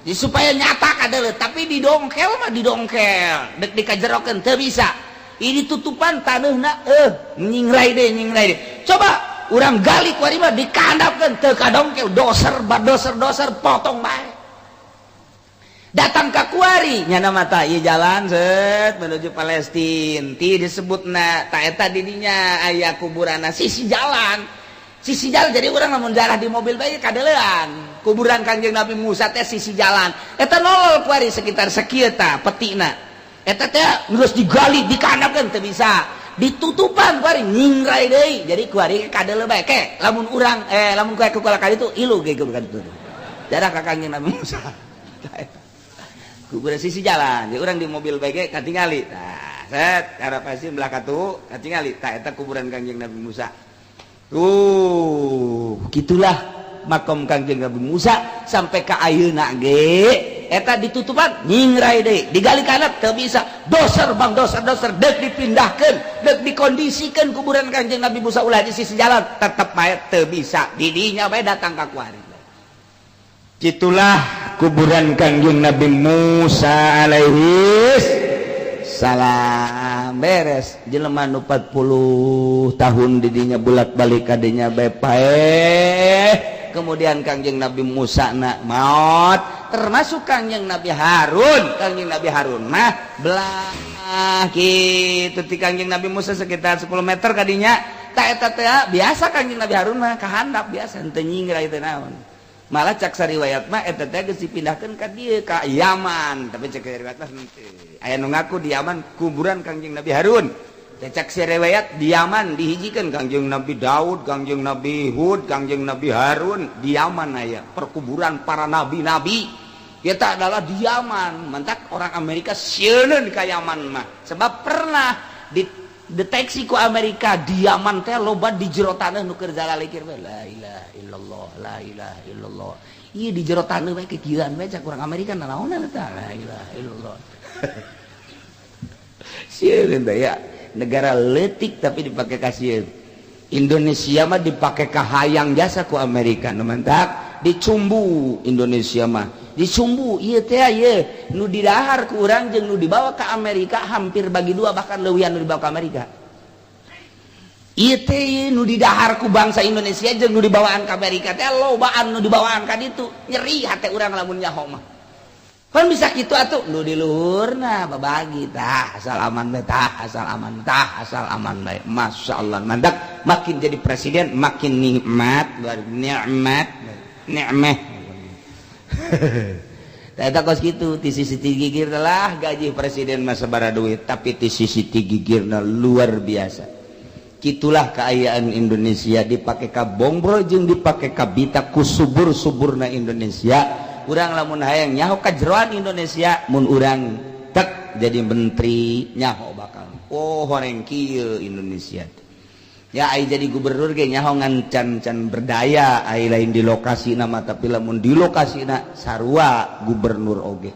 Jadi supaya nyata kadeuleut, tapi didongkel mah didongkel, dek dikajerokeun teu bisa. Ini tutupan taneuhna, nyingrai deh, nyingrai deh. Coba urang gali kuari mah dikandapkeun teu kadongkel, doser badoser doser potong bae. Datang ke kuari nyana mata ieu jalan set menuju Palestina ti disebutna ta eta, didinya aya kuburanna sisi jalan, sisi jalan. Jadi urang lamun jarah di mobil bae kadeulean kuburan Kangjeng Nabi Musa teh sisi jalan. Eta nolol kuari sekitar sakieu ta petina. Eta teh geus digali, dikandapkeun teu bisa, ditutupan kuari, nyingrai deui. Jadi kuari kadeuleu bae. Ke lamun urang lamun kuari ku kali itu ilu ge ka ditu jarah ka Kangjeng Nabi Musa. Tah, eta kuburan sisi jalan. Jadi urang di mobil bae ge katingali. Tah, set arah pasti belah katu katingali. Tah, eta kuburan Kangjeng Nabi Musa tuh. Gitulah makom Kangjeng Nabi Musa sampai ke ayeuna ge eta ditutupan, nyingrai deui, digali kana teu bisa, doser bang doser doser. Dek dipindahkeun, dek dikondisikan kuburan Kangjeng Nabi Musa ulah di sisi jalan, tetep bae teu bisa. Didinya bae datang ka kuari. Itulah kuburan Kangjeng Nabi Musa alaihi salam. Beres jelema nu 40 tahun didinya bolak-balik kadinya bae paeh. Kemudian Kangjeng Nabi Musa nak maut, termasuk Kangjeng Nabi Harun. Kangjeng Nabi Harun mah belah gitu ti Kangjeng Nabi Musa sekitar 10 meter kadinya. Tak, eta teh biasa Kangjeng Nabi Harun mah kahandap biasa, henteu nyingrai teh naon. Malah cak sariwayat mah eta teh geus dipindahkeun ka dieu, ka Yaman, tapi cak riwayat mah henteu. Aya nu ngaku di Yaman kuburan Kangjeng Nabi Harun. Cak riwayat di Yaman dihijikeun Kangjeng Nabi Daud, Kangjeng Nabi Hud, Kangjeng Nabi Harun. Di Yaman aya perkuburan para nabi-nabi. Kita adalah di Yaman. Mantak orang Amerika sieun ka Yaman mah, sebab pernah dideteksi ku Amerika di Yaman teh loba di jero taneuh nu keur zalalikir we, la ilaha illallah, la ilaha illallah. Ieu di jero taneuh we kikieuan we. Cak urang Amerika, nanaonan eta la ilaha illallah? Sieun teh ya. Negara letik tapi dipakai kasih. Indonesia mah dipakai kahayang jasa ku Amerika. Nu mantak dicumbu Indonesia mah, dicumbu ieu teh. Ieu nu didahar ku urang jeung nu dibawa ke Amerika hampir bagi dua, bahkan leuwihan nu dibawa ke Amerika. Ieu teh nu didahar ku bangsa Indonesia jeung nu dibawaan ke Amerika teh lobaan nu dibawaan ka ditu. Nyeri hate urang lamun nyaho mah. Kan bisa gitu atuh, nu di luhurna babagi tah, asal aman bae tah, asal aman tah, asal aman bae. Masya Allah, mantak makin jadi presiden makin nikmat, luar nikmat, nikmeh. Eta kos kitu ti sisi gigir lah. Gaji presiden mah sabaraha duit, tapi ti sisi gigirna luar biasa. Gitulah keayaan Indonesia, dipakai ka bongbro jeung dipakai ka bita ku subur-suburna Indonesia. Urang lamun hayang nyaho kajeroan Indonesia, mun urang tek jadi menteri, nyaho bakal, oh, horeng kieu Indonesia ya. Ai jadi gubernur ge nyaho, ngan can can berdaya. Ai lain di lokasi nama, tapi lamun di lokasi na sarua gubernur oge.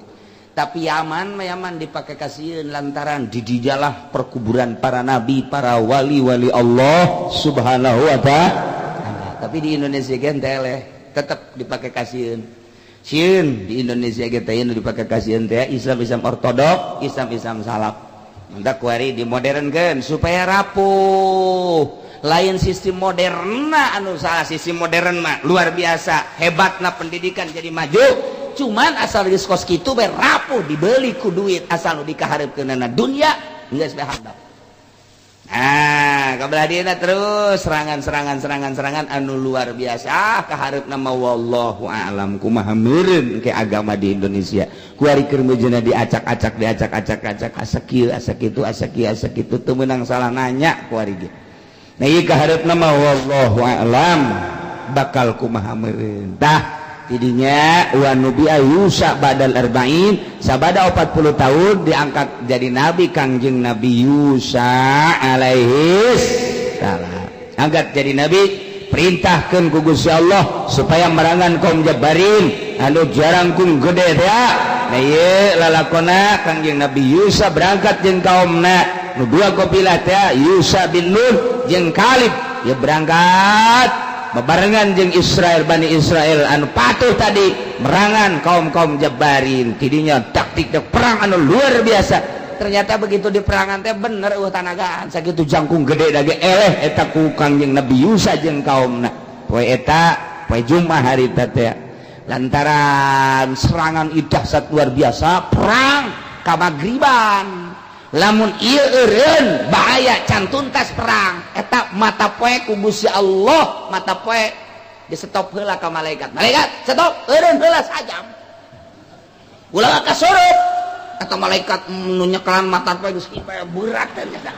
Tapi Yaman mah, Yaman dipakai kasieun lantaran di dijalah perkuburan para nabi, para wali-wali Allah Subhanahu wa Ta'ala. Tapi di Indonesia ge teleh, tetap dipakai kasieun. Sieun di Indonesia ge teh dipakai kasieun teh Islam Islam ortodok, Islam Islam salaf. Mantak kuari dimodernkeun supaya rapuh. Lain sistem modern anu salah, sistem modern mah luar biasa hebatna, pendidikan jadi maju. Cuman asal geus kos kitu bae rapuh, dibeli ku duit. Asal nu dikahareupkeunana dunya, geus bae handap. Nah. Kabelah dieuna terus serangan, serangan, serangan, serangan anu luar biasa. Kaharepna mah wallahu a'lam kumaha meureun ke agama di Indonesia. Kuari keur meujeuhna diacak-acak, diacak-acak acak, asa kieu, asa kitu, asa kieu, asa kitu, teu meunang salah nanya kuari ge. Nah, ieu kaharepna mah wallahu a'lam bakal kumaha meureun. Tah, tidinya wa nubi'a Yusa badal arba'in, sabada 40 tahun diangkat jadi nabi Kangjeng Nabi Yusa alaihi salam. Angkat jadi nabi, perintahkan ku Gusti Allah supaya merangan kaum Jabarin anu jarangkung gede teh. Nah, ieu lalakona Kangjeng Nabi Yusa berangkat jeung kaumna nu dua kabilah teh, Yusa bin Nun jeung Kalib ya, berangkat bebarengan jeung Israel, Bani Israel anu patuh tadi, merangan kaum-kaum Jabarin. Tidinya taktik perang anu luar biasa. Ternyata begitu di perangan teh bener euweuh tanagaan, sakitu jangkung gede dage eleh eta ku Kangjeng Nabi Yusa jeung kaumna. Poe eta, poe Jumat hari teh, lantaran serangan dahsyat luar biasa, perang kamagriban, lamun ieu eureun bahaya, can tuntas perang eta mata poe ku Gusti Allah mata poe di stop heula ka malaikat. "Malaikat, stop, eureun heula sajam, ulah kasurup." Atau malaikat nu nyekelan mata poe geus berat teh, aduh,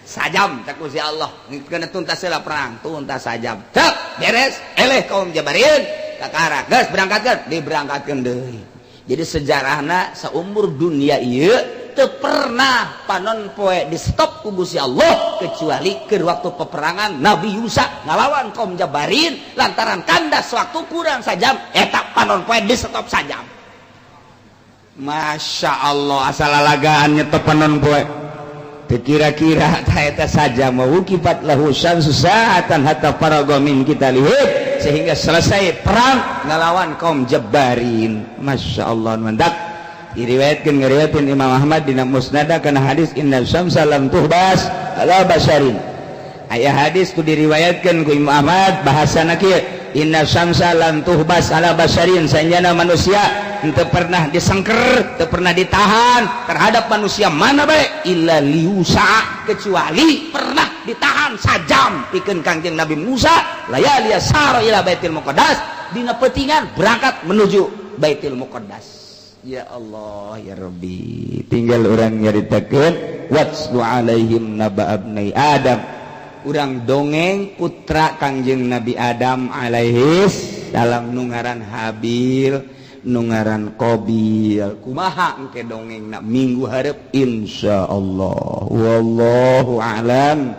sajam cek Gusti Allah, kena tuntas heula perang. Tuntas sajam, cek beres, eleh kaum Jabarin. Kakara geus berangkatkeun, diberangkatkeun deui. Jadi sejarahna seumur dunia ieu teu pernah panon poe di stop ku Gusti Allah kecuali ke waktu peperangan Nabi Yusa ngalawan kaum Jabarin. Lantaran kandas waktu kurang sajam, eta panon poe di stop sajam. Masya Allah, asal lalagaan nyetop panon poe. Kira-kira eta saja mau kifat lahu syamsu sa'atan hatta faraga min qitalihim, sehingga selesai perang ngelawan kaum Jabarin. Masya Allah, mandak diriwayatkan, ngeriwayatkan Imam Ahmad dina Musnad kana hadis inna syamsa lam tuhbas ala basyarin. Aya hadis tu diriwayatkan ku Imam Ahmad, bahasana kieu: inna syamsa lam tuhbas ala basyarin, sanjana manusia henteu pernah disengker, teu pernah ditahan terhadap manusia mana bae, illa liusa, kecuali pernah ditahan sajam pikeun Kangjeng Nabi Musa layali sara ila Baitul Muqaddas, dina peutingan berangkat menuju Baitul Muqaddas. Ya Allah ya Rabbi, tinggal orang nyaritakeun watslu alaihim naba abnai Adam, urang dongeng putra Kangjeng Nabi Adam alaihis dalam, nungaran Habil, nungaran Qobil. Kumaha engke dongeng na minggu hareup, insyaallah. Wallahu a'lam.